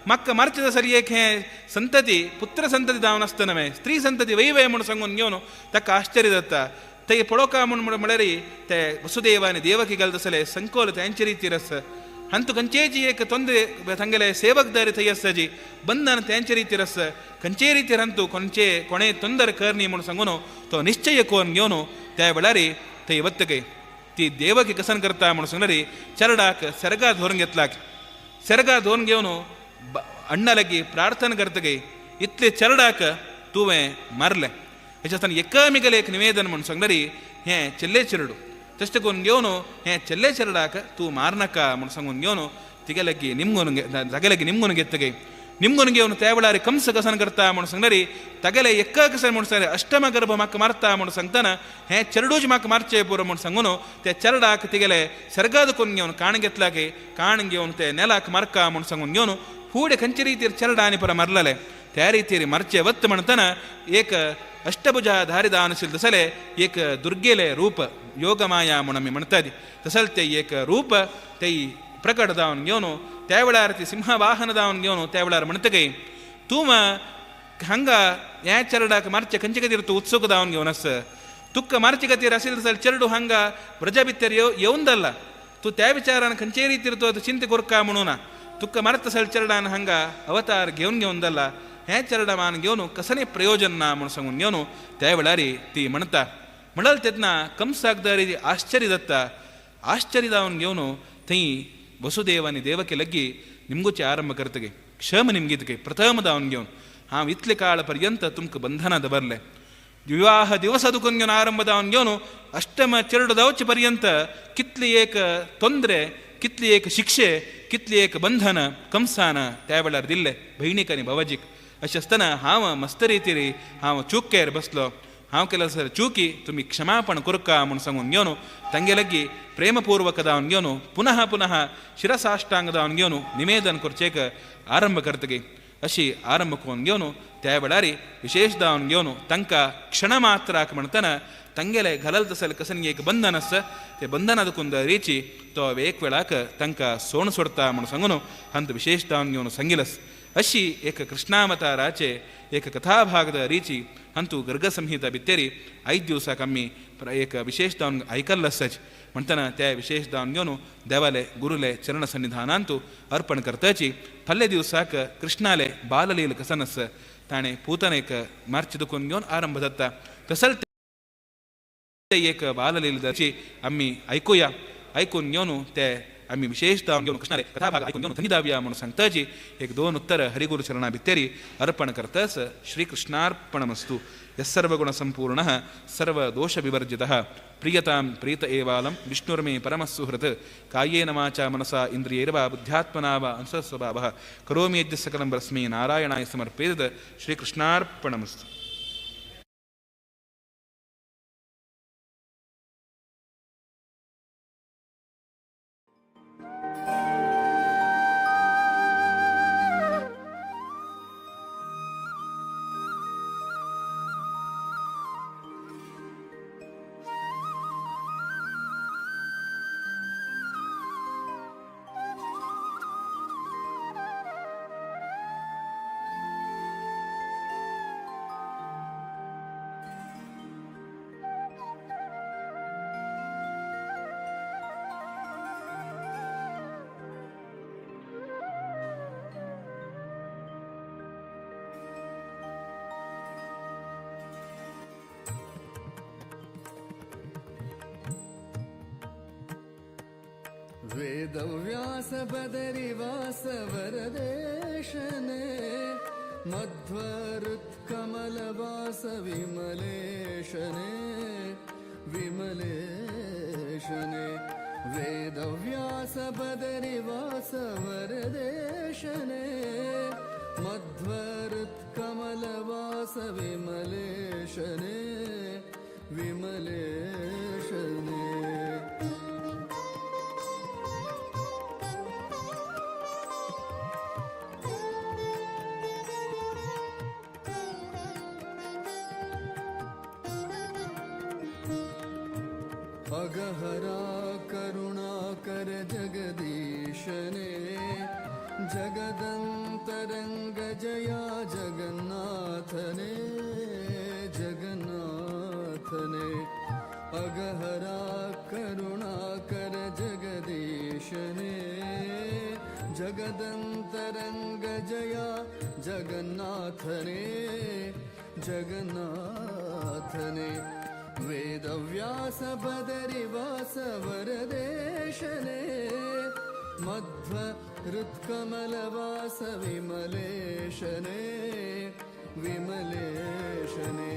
म्हाका मारचें जाल्यार एक हें संतती पुत्र संतती जावन आसतना न्हय स्त्री संतती वय वय म्हूण सांगून घेवन ताका आश्चर्य जाता. ते पळोवका म्हूण म्हळ्यार ते वसुदेव आनी देवकी घालता आसले संकोल तेंचे रितीर आसा. हांतू खंयचेय एक ತೊಂದರೆ तांगेले सेवकदारी थंय आसा जी बंधन तेंचे रितीर आसा. खंयचेय रितीर हांतू खंयचे कोणेय ತೊಂದರೆ करनी म्हूण सांगून तो निश्चय करून घेवन त्या वेळार थंय वतकय ती देवकी कसन करता म्हूण सांगल्यार चरडाक सर्गा धरून घेतला. सर्गा धरून घेवन अण्णा लागीं प्रार्थना करतकय इतले चरडाक तुवें मारलें. हेच्या आसतना एकामेकाले एक निवेदन म्हूण सांगल्यार हें चेल्ले चेरडू तशें करून घेवन हें चेल्ले चेरडाक तूं मारनाका म्हूण सांगून घेवन तिगे लागीं निमगून जागे लागीं निमगून घेतकय निमगून घेवन त्या वेळार कंस कसन करता म्हूण सांगल्यार तागेले एका कसन म्हूण सांगल्यार अष्टम गर्भ म्हाका मारता म्हूण सांगतना हें चेरडूच म्हाका मारचें पुरो म्हूण सांगून ते चेरडाक तिगेले सर्गाद करून घेवन काण घेतला की काण घेवन ते नेलाक मारका म्हूण सांगून घेवन फुडें खंयचे रितीर चेरडा आनी पुरो मारलेले त्या रितीर मारचे वत म्हणतना एक अष्टभुजा धारिदान आशिल्लें तसले एक दुर्गेले रूप योगमाया म्हूण आमी म्हणटात तसलें ते एक रूप ते प्रकट जावन घेवन त्या वेळार ती सिंहवाहन जावन घेवन त्या वेळार म्हणटकय तूं हांगा ह्या चेरडाक मारचे खंयचे खातीर तूं उत्सूक जावन घेवन आसा. तुका मारचे खातीर आशिल्लें जाल्यार चेरडू हांगा व्रजा भितर येवन धरला. तूं त्या विचारान खंयचे रितीर तूं आतां चिंता करका म्हणून ना. तुका मारता जाल्यार चेरडान हांगा अवतार घेवन घेवन धरला. हें चेरडा मान घेवन कसलें प्रयोजन ना म्हूण सांगून घेवन त्या वेळार ती म्हणटा. म्हणल तेन्ना कंसाक दर आश्चर्य जाता. आश्चर्य जावन घेवन थंय वसुदेव आनी देवकी लागीं निमगुचें आरंभ करतगे क्षम निमगीतगे प्रथम जावन घेवन हांव इतले काळ पर्यंत तुमकां बंधनां दवरलें. विवाह दिवसा दुखून घेवन आरंभ जावन घेवन अष्टम चेरडो जावचे पर्यंत कितली एक तोंदरे कितली एक शिक्षे कितली एक बंधन कंसान त्या वेळार दिल्ले भयणीक आनी भावाजीक. अशें आसतना हांव मस्त रितीर हांव चुकेर बसलो. हांव केल्यार सर चुकी तुमी क्षमापण करका म्हूण सांगून घेवन तांगे लागीं प्रेमपूर्वक जावन घेवन पुनः पुनः शिरसाष्टांग जावन घेवन निवेदन करचेक आरंभ करतगी. अशी आरंभ करून घेवन त्या वेळार विशेष जावन घेवन तांकां क्षणमात्राक म्हणटना तांगेले घालल तसले कसन एक बंधन आसा ते बंधना दुखून रिची तो एक वेळाक तांकां सोण सोडता म्हूण सांगून हांत विशेष जावन घेवन सांगिलस. अशी एक कृष्णावताराचे एक कथाभागದ ರೀಚಿ ಅಂತೂ ಗರ್ಗ ಸಂಹಿತ ಬಿತ್ತೇರಿ 5 ದಿವಸ ಕಮ್ಮಿ एक विशेष दावन आयकल्लो आसाच म्हणटना त्या विशेष दावन घेवन देवाले गुरुले चरण सन्निधानांतू अर्पण करताची. फाल्ल्या दिवसाक कृष्णाले बाललील कसन आसा ताणें पूतनेक मार्च दुखून घेवन आरंभ जाता तसल ते एक बाललीलची आमी आयकुया. आयकून घेवन ते आमी विशेष दावन घेवन कृष्णाले कथाभाग आयकून घेवन धनी दावया म्हणून सांगताची. एक 2 उत्तर हरिगुरु चरणा भितरी अर्पण करतस. श्रीकृष्णार्पणमस्तु. यस्सर्वगुण संपूर्णः सर्वदोषविवर्जितः प्रियतां प्रीत एवालं विष्णुर्मे परमसुहृत् कायेन वाचा मनसा इंद्रियैर्वा बुद्ध्यात्मना वा अंसस्वभावः करोमि यद्य सकलं परस्मै नारायणाय समर्पयेत्. श्रीकृष्णार्पणमस्तु. वेदव्यास बदरिवास वरदेशने मध्वहृत्कमलवास विमलेशने विमलेशने वेदव्यास बदरिवास वरदेशने मध्वहृत्कमलवास विमलेशने विमलेशने। अगहरा करुणाकर जगदीशने जगदंतरंग जया जगन्नाथने जगन्नाथने। अगहरा करुणाकर जगदीशने जगदंतरंग जया जगन्नाथने जगन्नाथने। वेदव्यास बदरिवास वरदेशने मध्वहृत्कमलवास विमलेशने विमलेशने।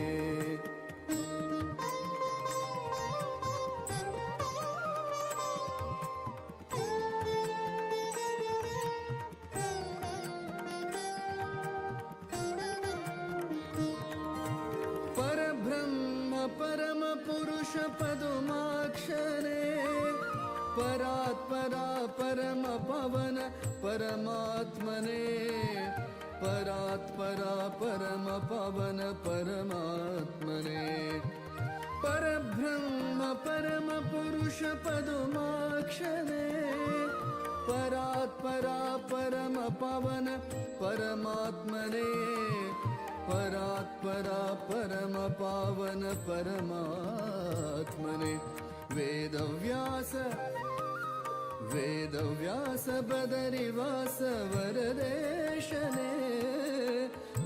परब्रह्म परम पुरुष पदुमाक्षरे परात्परा परम पवन परमात्मने परात्परा परम पवन परमात्मने। परब्रह्म परम पुरुष पदुमाक्षरे परात्परा परम पवन परमात्मने परात्परा परम पावन परमात्मने। वेदव्यास वेदव्यास बदरिवास वरदेशने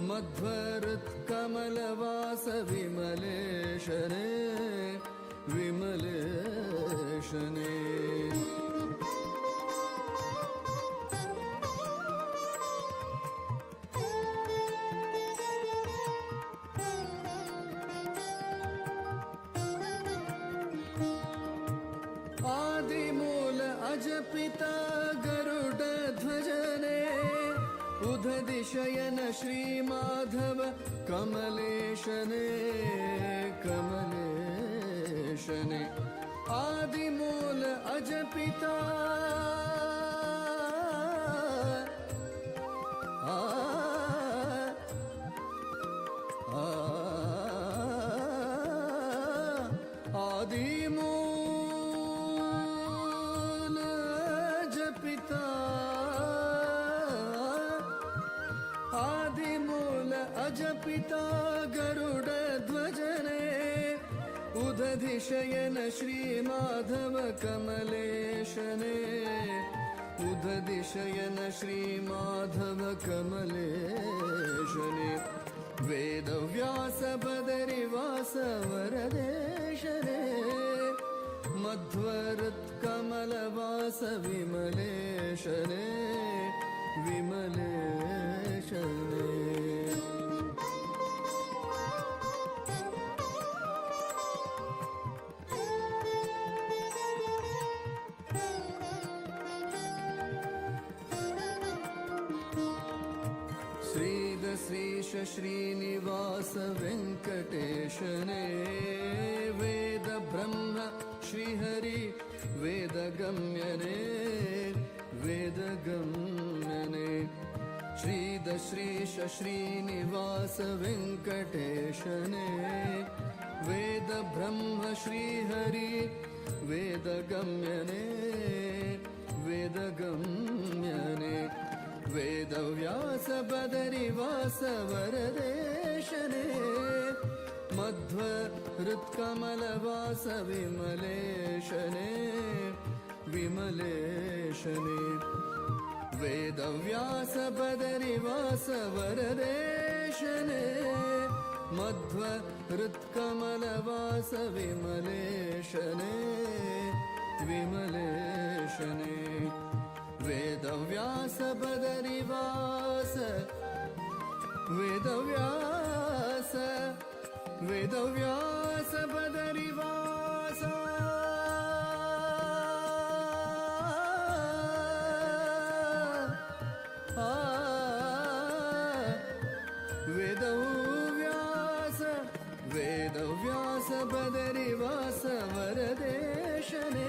मध्वहृत्कमलवास विमलेशने विमलेशने। आदिमूल अजपिता गरुड ध्वजने उदधिशयन श्री माधव कमलेशने कमलेशने। आदिमूल अजपिता आदिमूल अजपिता आदिमूल अजपिता गरुड ध्वजने उदधिशयन श्री माधव कमलेशने उदधिशयन श्री माधव कमलेशने। वेदव्यास बदरिवास वरदेशने मध्वहृत्कमलवास विमलेशने विमलेशने। श्रीदश्रीश श्रीनिवास वेङ्कटेशने वेद ब्रह्म श्रीहरि वेदगम्यने वेदगम्यने। श्रीदश्रीश श्रीनिवास वेङ्कटेशने वेद ब्रह्म श्रीहरि वेदगम्यने वेदगम्यने। वेदव्यास बदरिवास वरदेशने मध्वहृत्कमलवास विमलेशने विमलेशने। वेदव्यास बदरिवास वरदेशने मध्वहृत्कमलवास विमलेशने विमलेशने। ವೇದವ್ಯಾಸ ಬದರಿವಾಸ ವೇದವ್ಯಾಸ ವೇದವ್ಯಾಸ ಬದರಿವಾಸ ವೇದವ್ಯಾಸ ವೇದವ್ಯಾಸ ಬದರಿವಾಸ ವರದೇಶನೇ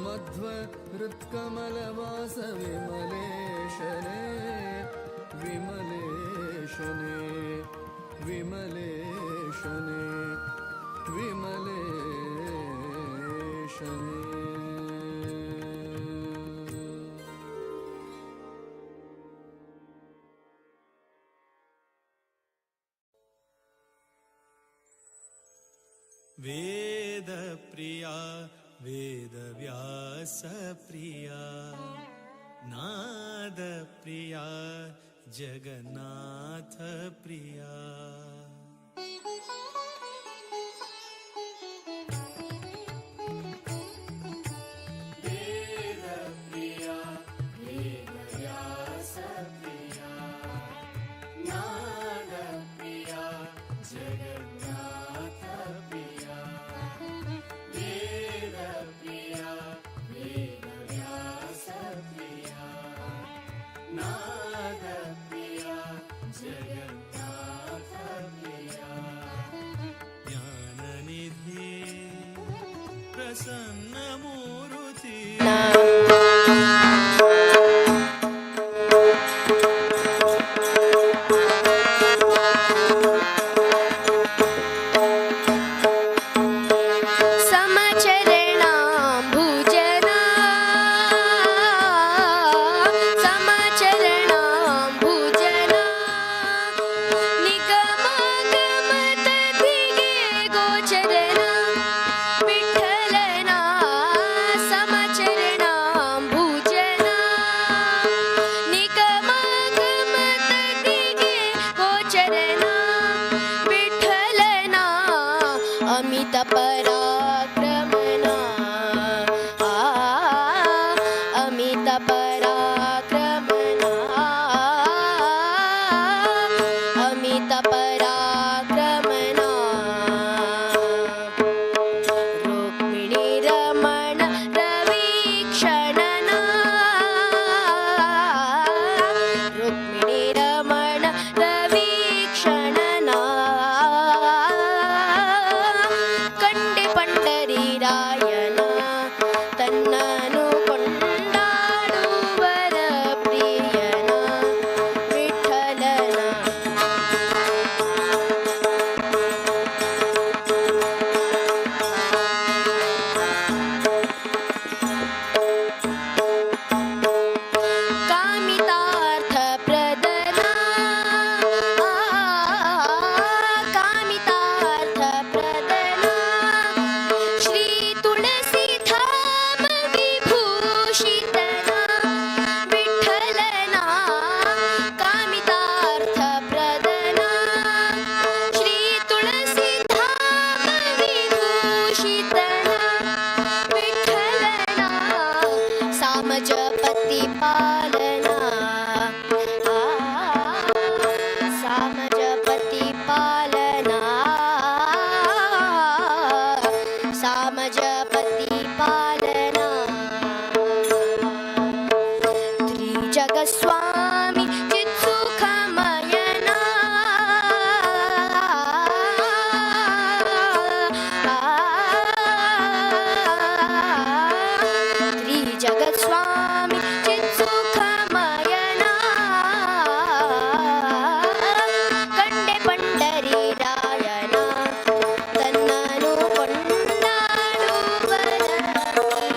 ಮಧ್ವ ಹೃತ್ಕಮಲವಾಸ ವಿಮಲೇಶನೇ ವಿಮಲೇಶನೇ ವಿಮಲೇಶನೇ ವಿಮಲೇಶನೇ. वेदप्रिया वेदव्यासप्रिया नादप्रिया जगन्नाथप्रिया। ज्ञाननिधे प्रसन्नमूर्ति। समचरणाम्बुजना समचरणाम्बुजना निगमागमतदिगे गोचरना विठ्ठलना समचरणाम्बुजना निगमागमतदिगे गोचरना विठ्ठलना अमित पराक्रमना अमित पराक्रमना अमित पराक्रमना रुक्मिणी रमण रवीक्षणना रुक्मिणी रमण रवीक्षणना ಕಂಡೆ ಪಂಡರಿ ರಾಯನ ತನ್ನನು ಕೊಂಡಾಡುವರ ಪ್ರಿಯನ ವಿಠಲನ. ಕಾಮಿತಾರ್ಥ ಪ್ರದನ ಕಾಮಿತಾರ್ಥ ಪ್ರದನ ಶ್ರೀ ತುಳಸಿಧಾಮ ವಿಭೂಷಿತನ ವಿಠಲನ ಕಾಮಿತಾರ್ಥ ಪ್ರದನ ಶ್ರೀ ತುಳಸಿಧಾಮ ವಿಭೂಷಿತನ ವಿಠಲನ ಸಾಮಜಪತಿ ಪಾಲನ ಸಾಮಜಪತಿ ಪಾಲನ ಸಾಮಜಪತಿ ಪಾಲನ ತ್ರಿಜಗಸ್ವಾಮಿ ಚಿತ್ಸುಖಮಯನ ತ್ರಿಜಗಸ್ವಾಮಿ ಚಿತ್ಸುಖಮಯನ ಕಂಡೆ ಪಂಡರಿ ರಾಯನ ತನ್ನನು ಕೊಂಡಾಡುವರ ಪ್ರಿಯನ.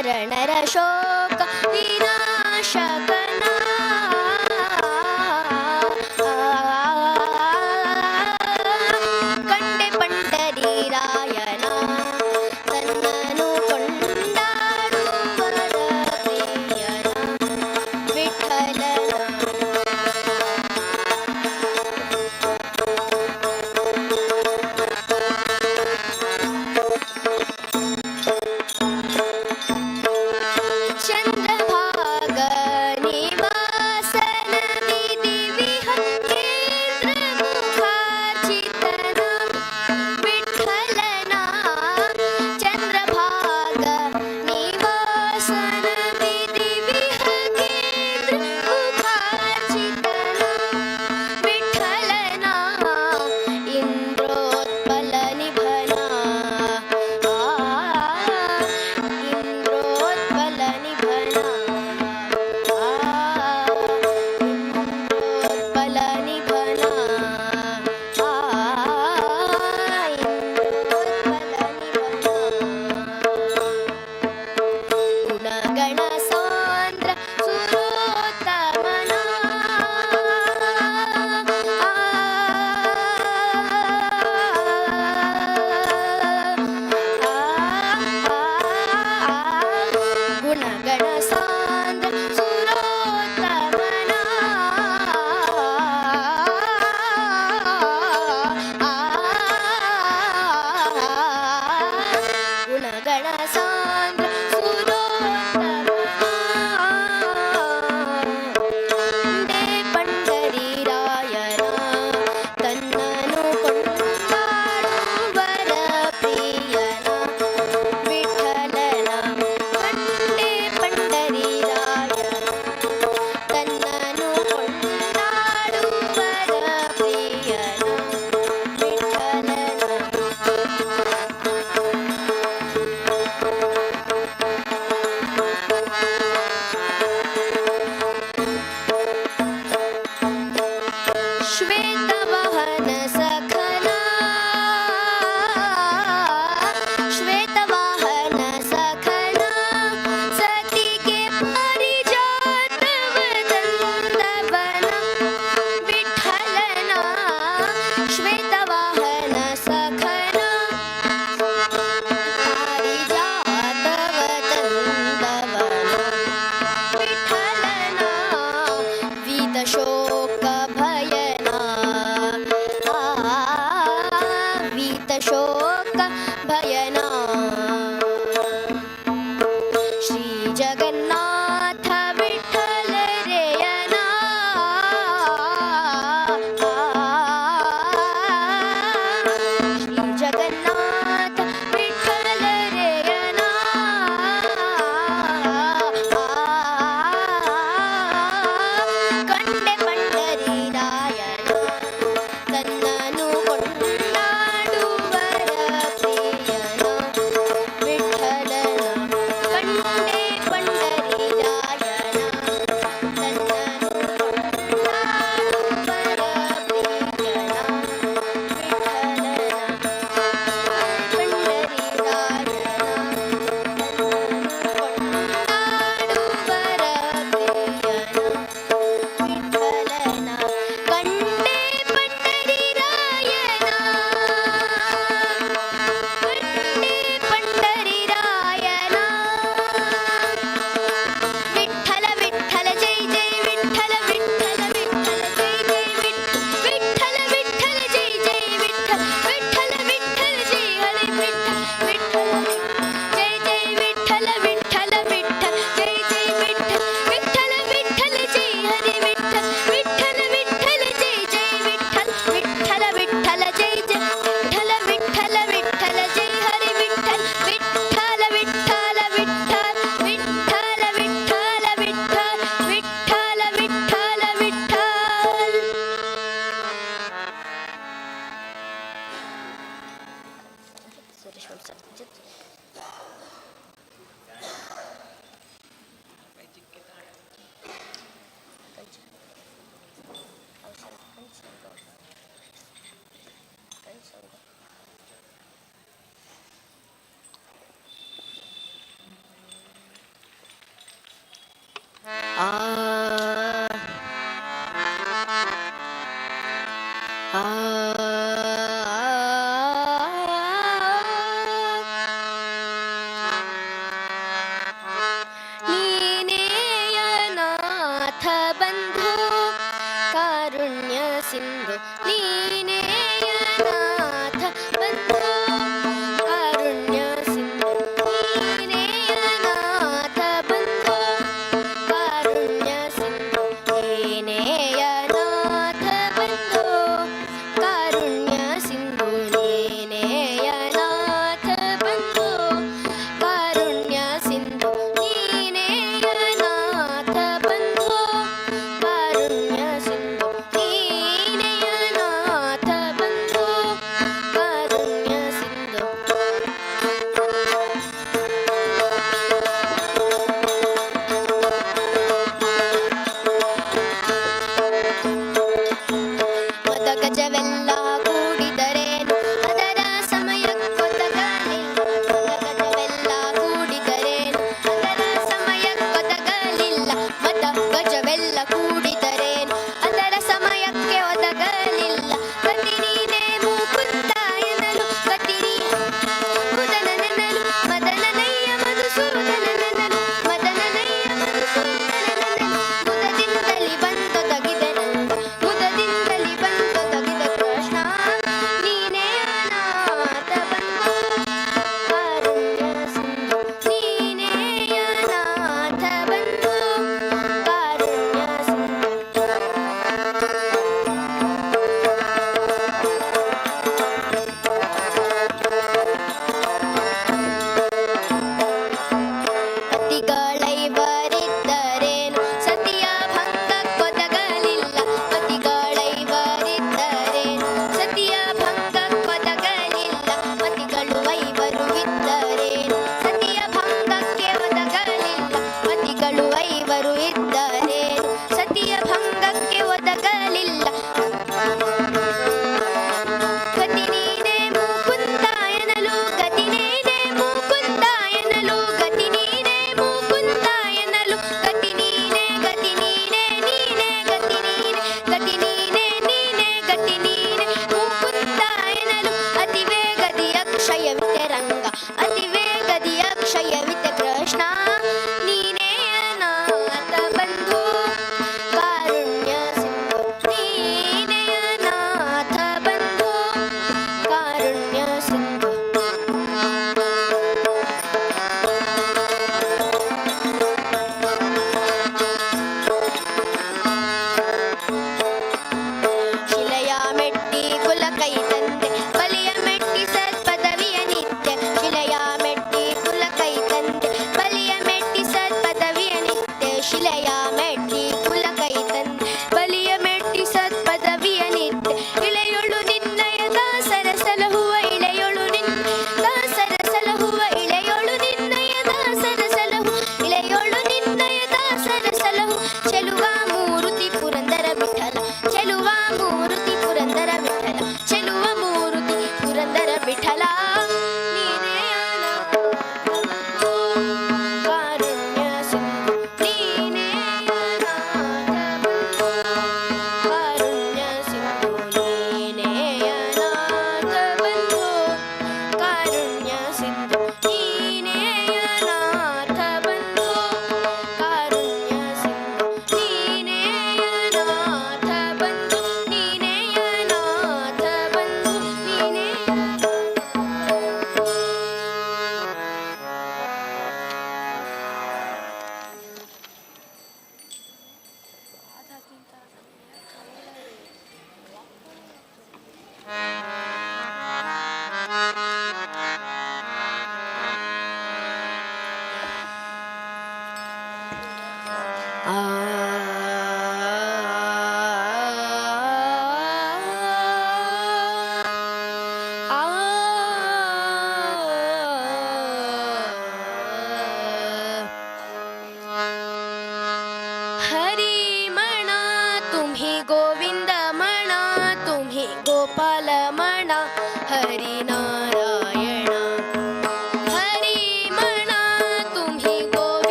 ಶರಣರ ಶೋಕ ವಿನಾಶಕನ. ಕಂಡೆ ಪಂಡರಿ ರಾಯನ, ತನ್ನನು ಕೊಂಡಾಡುವರ ಪ್ರಿಯನ ವಿಠಲನ. ಚಂದ್ರಭಾಗ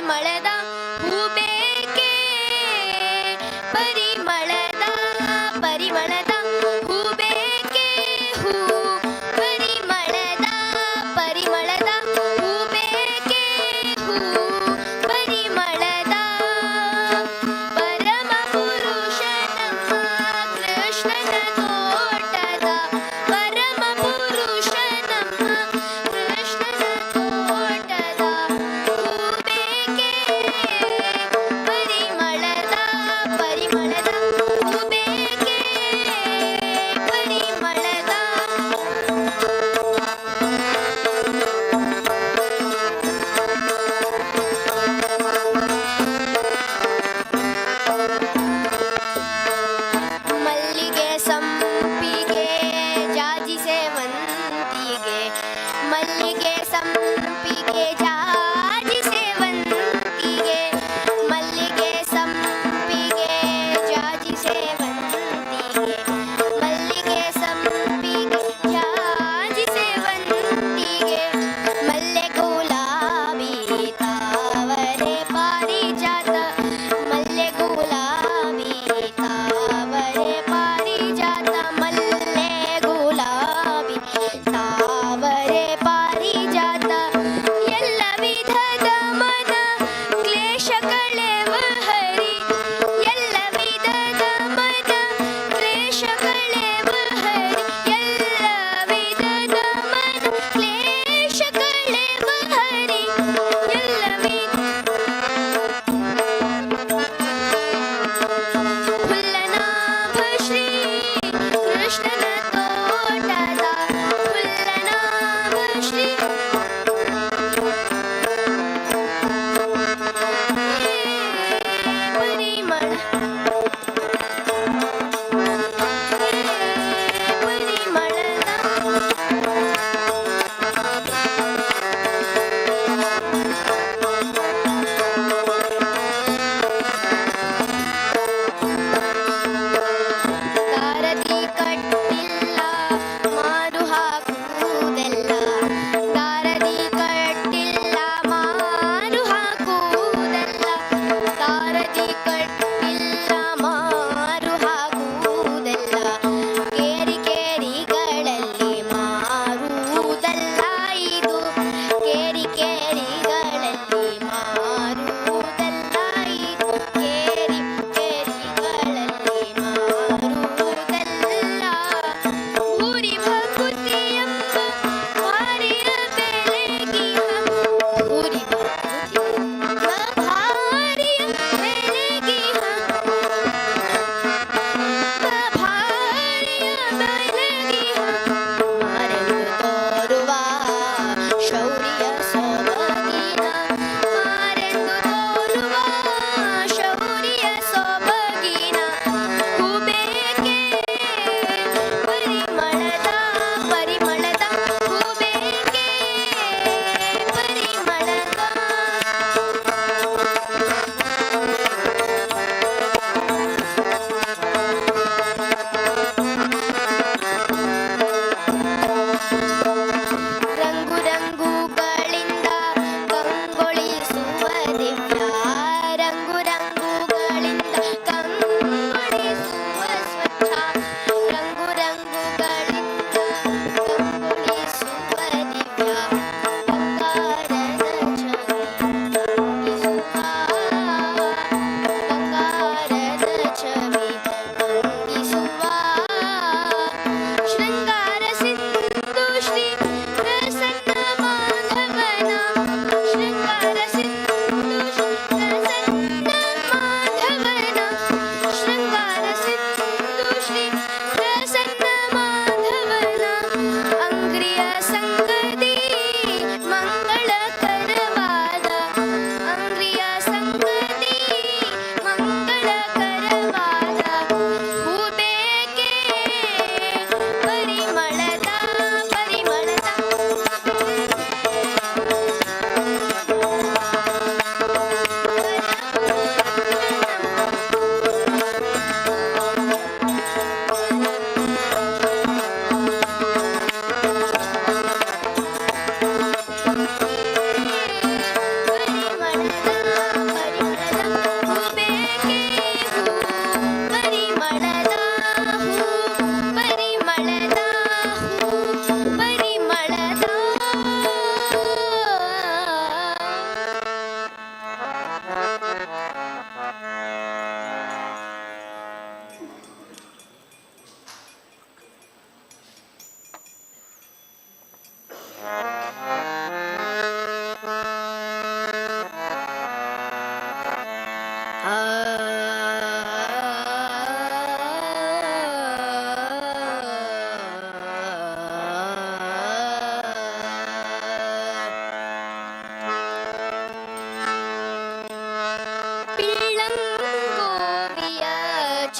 ಪರಿಮಳದ ಹೂಬೇಕೆ, ಪರಿಮಳದ ಪರಿಮಳದ ಹೂಬೇಕೆ, ಹೂ ಪರಿಮಳದ ಪರಿಮಳದ ಹೂಬೇಕೆ, ಹೂ ಪರಿಮಳದ. ಪರಮ ಪುರುಷನಮ್ಮ ಕೃಷ್ಣನ ತೋಟದ, ಪರಮ ಪುರುಷನಮ್ಮ ಕೃಷ್ಣನ ತೋಟದ ಹೂಬೇಕೆ,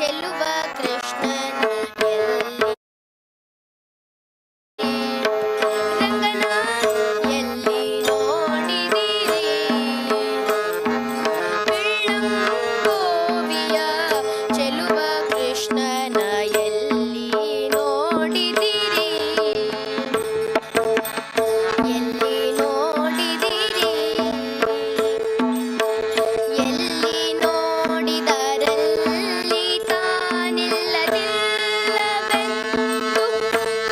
ಚೆಲುವ ಕೃಷ್ಣನ ಎಲ್ಲಿ ರಂಗನ ಎಲ್ಲಿ ನೋಡಿದಿರಿ? ಪಿಳ್ಳಂಗೋವಿಯ ಚೆಲುವ ಕೃಷ್ಣನ ಎಲ್ಲಿ ನೋಡಿದಿರಿ? ಎಲ್ಲಿ ನೋಡಿದಿರಿ? ಎಲ್ಲಿ ನೋಡಿದರಲ್ಲಿ ತಾನಿಲ್ಲದಿಲ್ಲವೆಂದು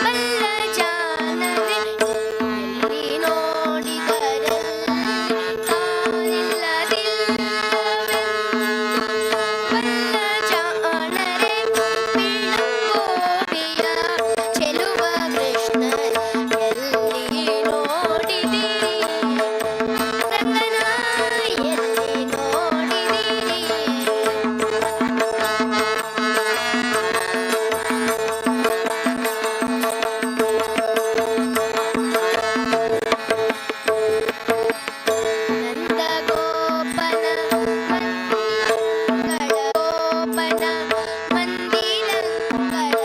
ಬಲ್ಲ ಜಾನದೆ. ಎಲ್ಲಿ ನೋಡಿದರಲ್ಲಿ ತಾನಿಲ್ಲದಿಲ್ಲವೆಂದು ಬಲ್ಲ ಜಾಣರೆ. ಪಿಳ್ಳಂಗೋವಿಯ ಚೆಲುವ ಕೃಷ್ಣ ಎಲ್ಲಿ ನೋಡಿದಿರಿ? ರಂಗನ ಎಲ್ಲಿ ನೋಡಿದಿರಿ? ನಂದಗೋಪನ ಮಂಗಳ ಗೋಪನ ಮಂದಿರಂಗಳ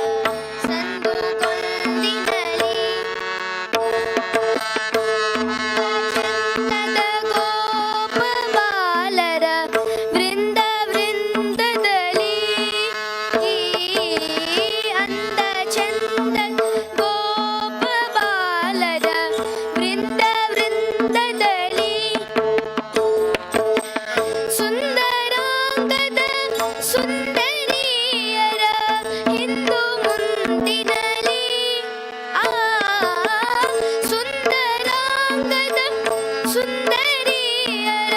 ಸಂದುಗೊಂದಿನಲಿ ಚಂದದ ಗೋಪ ಬಾಲರ ವೃಂದ ವೃಂದದಲ್ಲಿ, ಅಂದ ಚಂದ ಗೋಪ ಬಾಲರ ವೃಂದ ವೃಂದದಲ್ಲಿ, ಸುಂದರಾಂಗದ ಸುಂದರಿಯರ ಹಿಂದು ಮುಂದಿನಲಿ, ಆ ಸುಂದರಾಂಗದ ಸುಂದರಿಯರ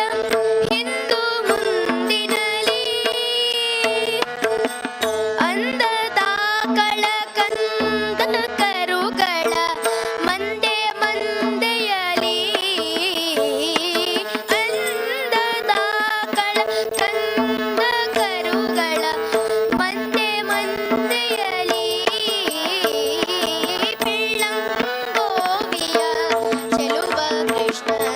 ಹಿಂದು ಮುಂದಿನಲಿ, ಅಂದದಾಕಳ ಕಂದ ಕರುಗಳ ಮಂದೆ ಮಂದೆಯಲಿ, ಅಂದದಾಕಳ ಕಂದ ಕರುಗಳ ಮಂದೆ ಮಂದೆಯಲಿ, ಪಿಳ್ಳಂಗೋವಿಯ ಚೆಲುವ ಕೃಷ್ಣನ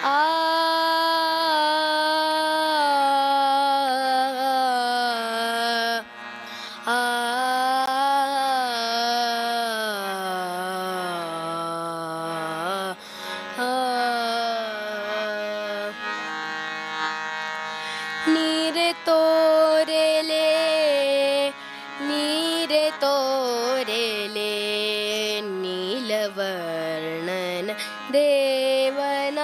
ಆ ಆ ನೀರೆ ತೋರೆಲೆ ನೀರೆ ತೋರೆಲೆ ನೀಲವರ್ಣನ ದೇವನ.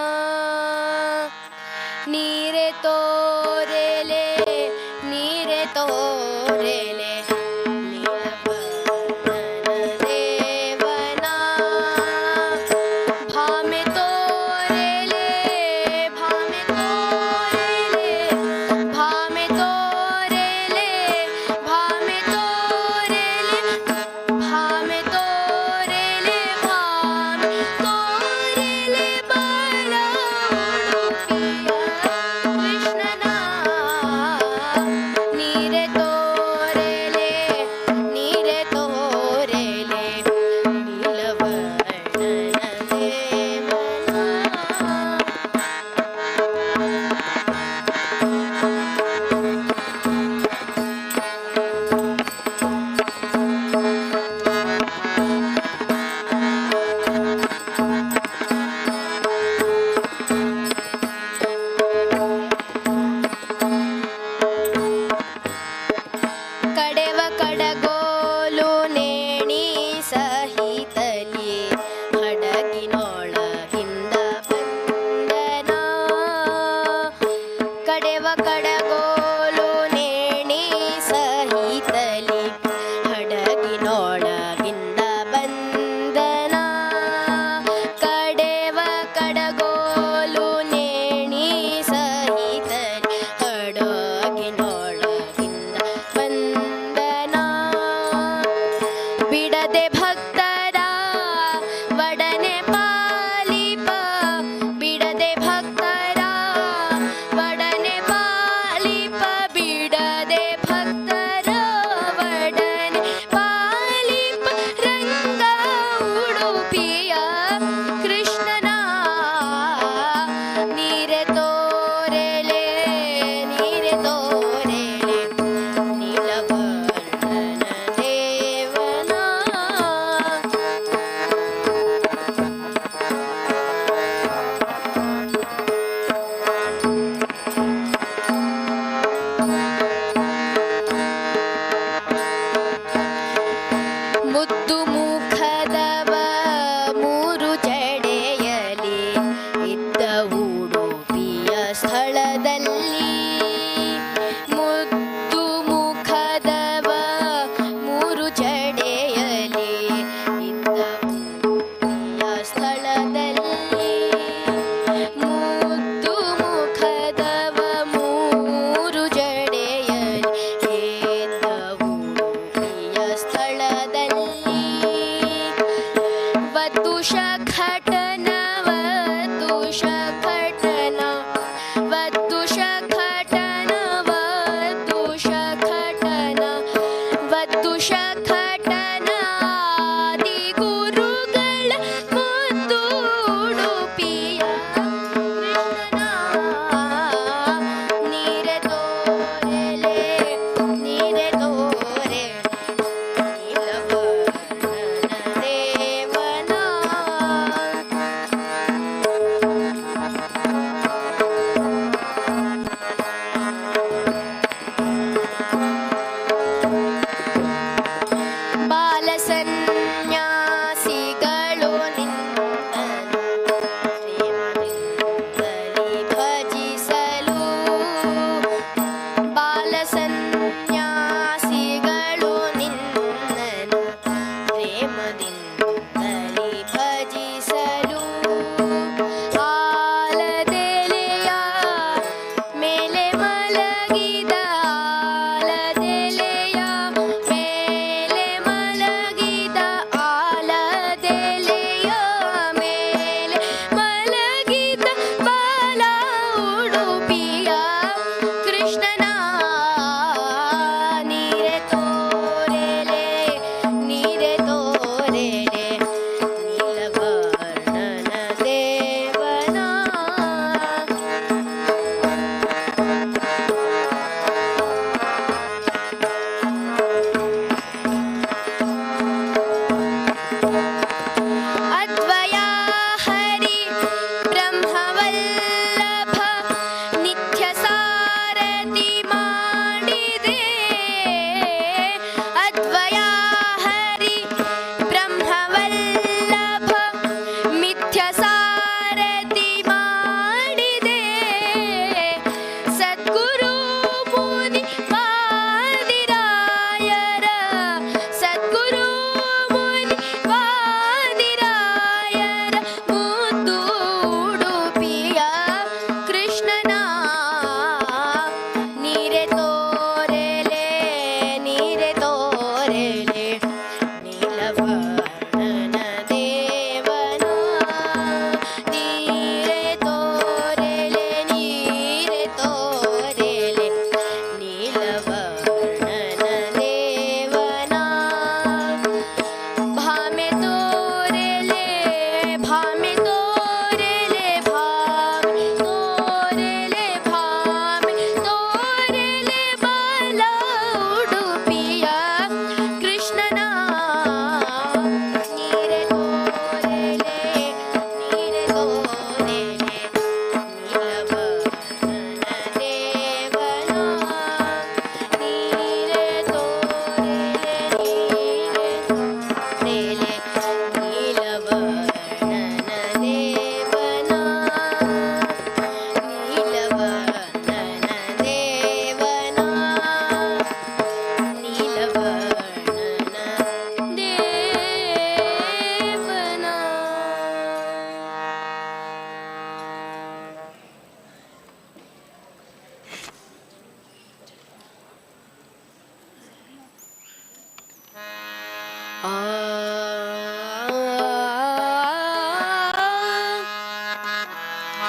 ಆ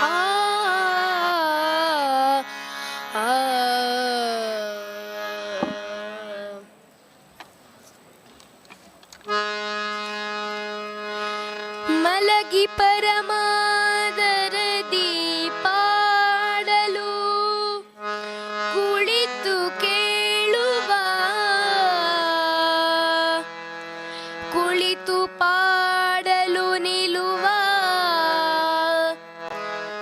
ಆ. ಮಲಗಿ ಪರಮಾದರದಿ ಪಾಡಲು ಕುಳಿತು ಕೇಳುವ, ಕುಳಿತು ಪಾಡಲು ನಿಲ್ಲುವ,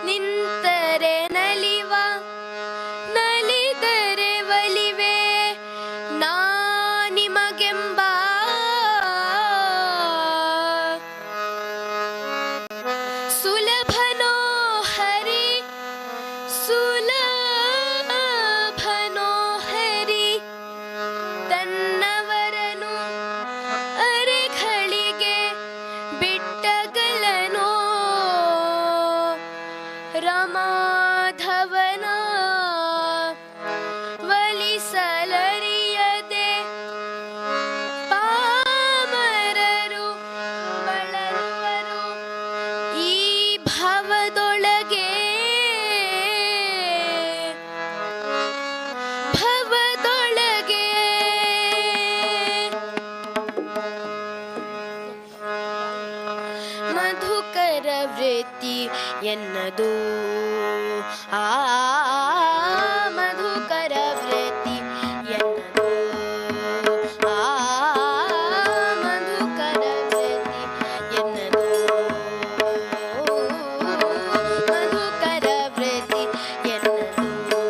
ನಿಂತರೆ ನಲಿವ, ನಲಿದರೆ ಒಲಿವೆ ನಾ ನಿಮಗೆಂಬ. ಸುಲಭನೋ ಹರಿ, ಸುಲಭನೋ ಹರಿ, ತನ್ನವರನು ಅರೆಗಳಿಗೆ ಬಿಟ್ಟಗಲನೋ. ರಮಾಧವನ ಒಲಿಸಲರಿಯದೆ ಪಾಮರರು ಬಳಲುವರು ಈ ಭವದೊಳಗೆ, ಭವದೊಳಗೆ. ಮಧುಕರ ವೃತ್ತಿ ಎನ್ನದು, ಆ ಮಧುಕರ ವೃತ್ತಿ ಎನ್ನದು, ಆ ಮಧುಕರ ವೃತ್ತಿ ಎನ್ನದು, ಮಧುಕರ ವೃತ್ತಿ ಎನ್ನದು,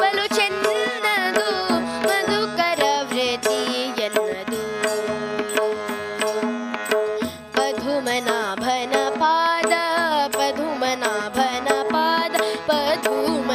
ಬಲು ಚೆನ್ನದು ಮಧುಕರ ವೃತ್ತಿ ಎನ್ನದು. ಪದುಮನಾಭನ ಪಾದ, ಪದುಮನಾಭನ ಪಾದ, ಪದುಮನಾಭನ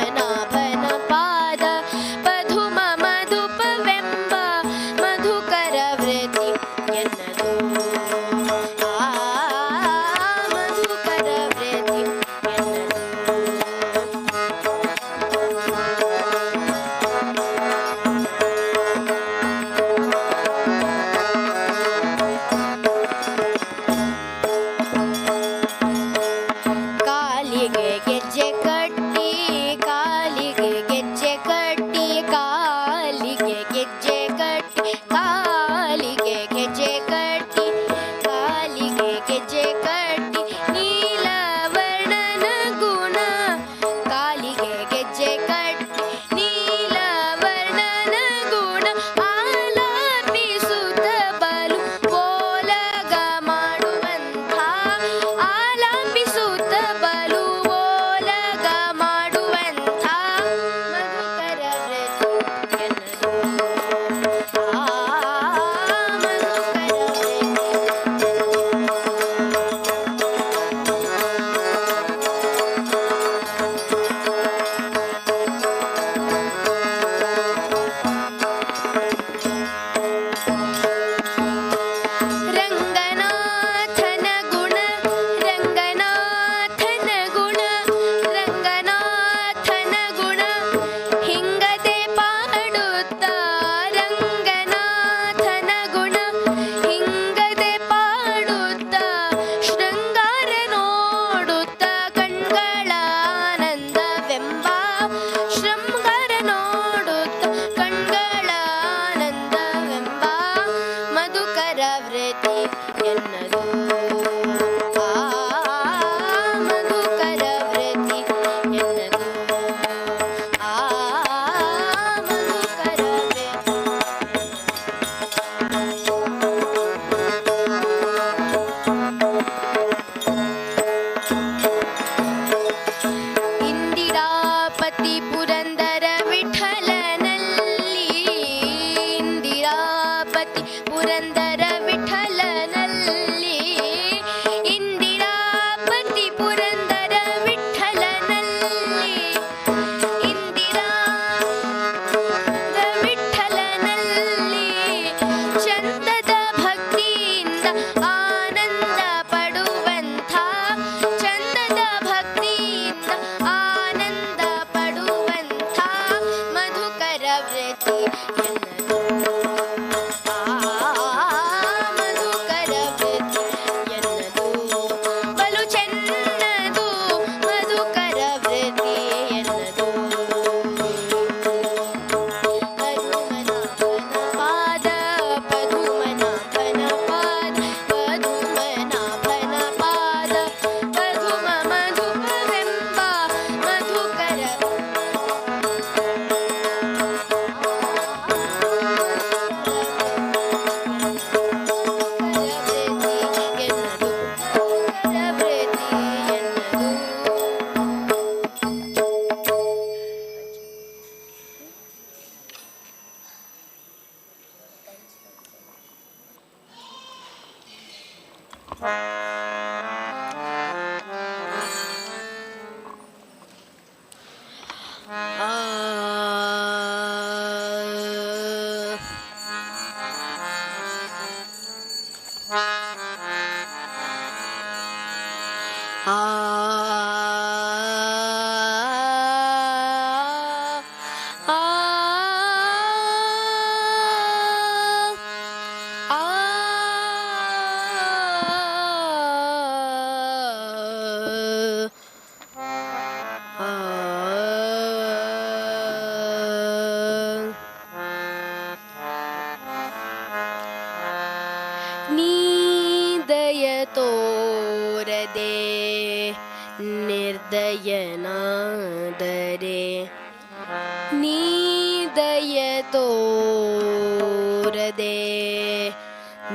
ನೀದಯ ತೋರದೆ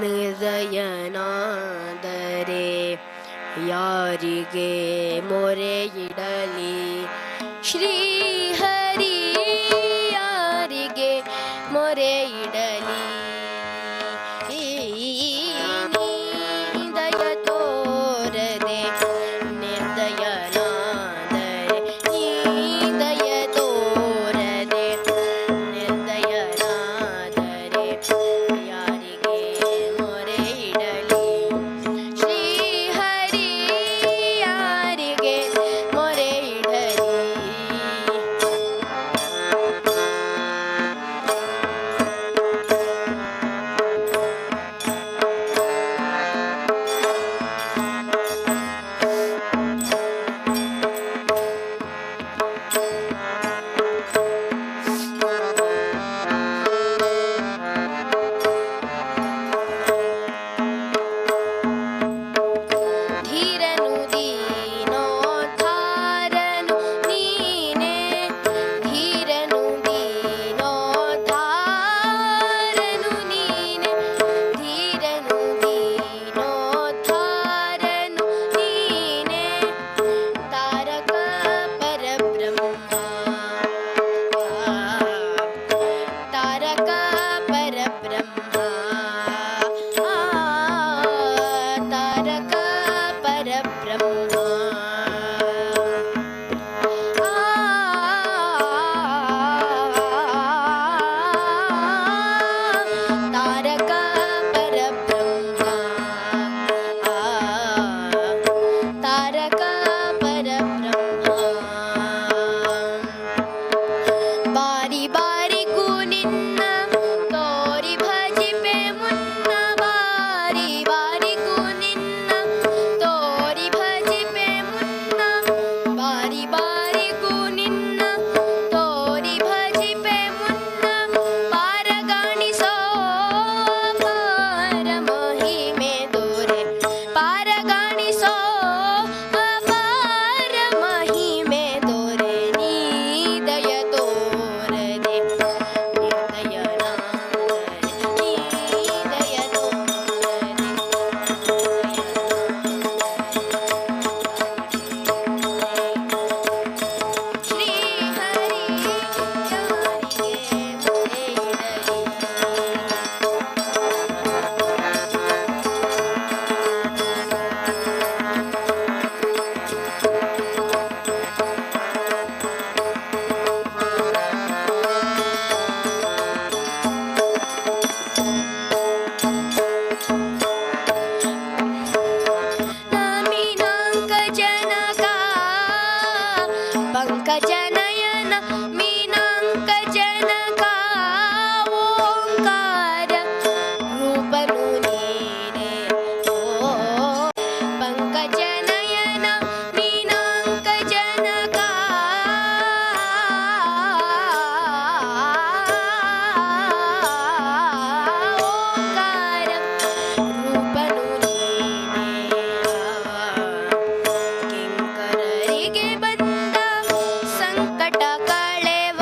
ನಿರ್ದಯನಾದರೆ ಯಾರಿಗೆ ಮೊರೆ ಇಡಲಿ ಶ್ರೀಹರಿ ಯಾರಿಗೆ ಮೊರೆ ಇಡಲಿ ನೀದಯ ತೋರದೆ ನಿರ್ದಯನಾದರೆ ನೀದಯ ತೋರದೆ ನಿರ್ದಯನಾದರೆ ಯಾರಿಗೆ ಮೊರೆ ಇಡಲಿ ಶ್ರೀಹರಿ ಯಾರಿಗೆ ಮೊರೆ ಇಡಲಿ. ಧೀರನು ದೀನೋದ್ಧಾರನು ನೀನೇ ಧೀರನು ದೀನೋದ್ಧಾರನು ನೀನೇ ಧೀರನು ದೀನೋದ್ಧಾರನು ನೀನೇ ತಾರಕ ಪರಬ್ರಹ್ಮ ತಾರಕ ಪರಬ್ರಹ್ಮ ತಾರಕ ಪರಬ್ರಹ್ಮ ತಾರಕ ಪರಬ್ರಹ್ಮ ತಾರಕ ಪರಬ್ರಹ್ಮ. ಬಾರಿ ಬಾರಿಗೂ ನಿನ್ನ ತೋರಿ ಭಜಿಪೆ ಮುನ್ನ ಬಾರಿ ಬಾರಿಗೂ ನಿನ್ನ ತೋರಿ ಭಜಿಪೆ ಮುನ್ನ ಬಾರಿ ಬಾರಿಗೂ ನಿನ್ನ ತೋರಿ ಭಜಿಪೆ ಮುನ್ನ ಪಾರಗಾಣಿಸೋ ಅಪಾರ ಮಹಿಮೆ ದೊರೆ ಪಾರಗಾಣಿಸೋ ಅಪಾರ ಮಹಿಮೆ ದೊರೆ ನೀದಯ ತೋರದೆ ನಿರ್ದಯನಾದರೆ ನೀದಯ ತೋರದೆ. ಶ್ರೀ ಹರಿ ಯಾರಿಗೆ ಮೊರೆ ಇಡಲಿ. ಮೀನಾಂಕ ಜನಕ ಪಂಕಜನಯನ ಮೀನಾಂಕ ಜನಕ ಓಂಕಾರ ರೂಪನು ನೀನೆ ಓ ಪಂಕಜನಯನ ಮೀನಾಂಕ ಜನಕ ಓಂಕಾರ ರೂಪನು ನೀನೆ. ಕಿಂಕರರಿಗೆ ಬಂದ ಸಂಕಟ ಕಳೆವ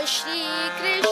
श्रीकृष्ण।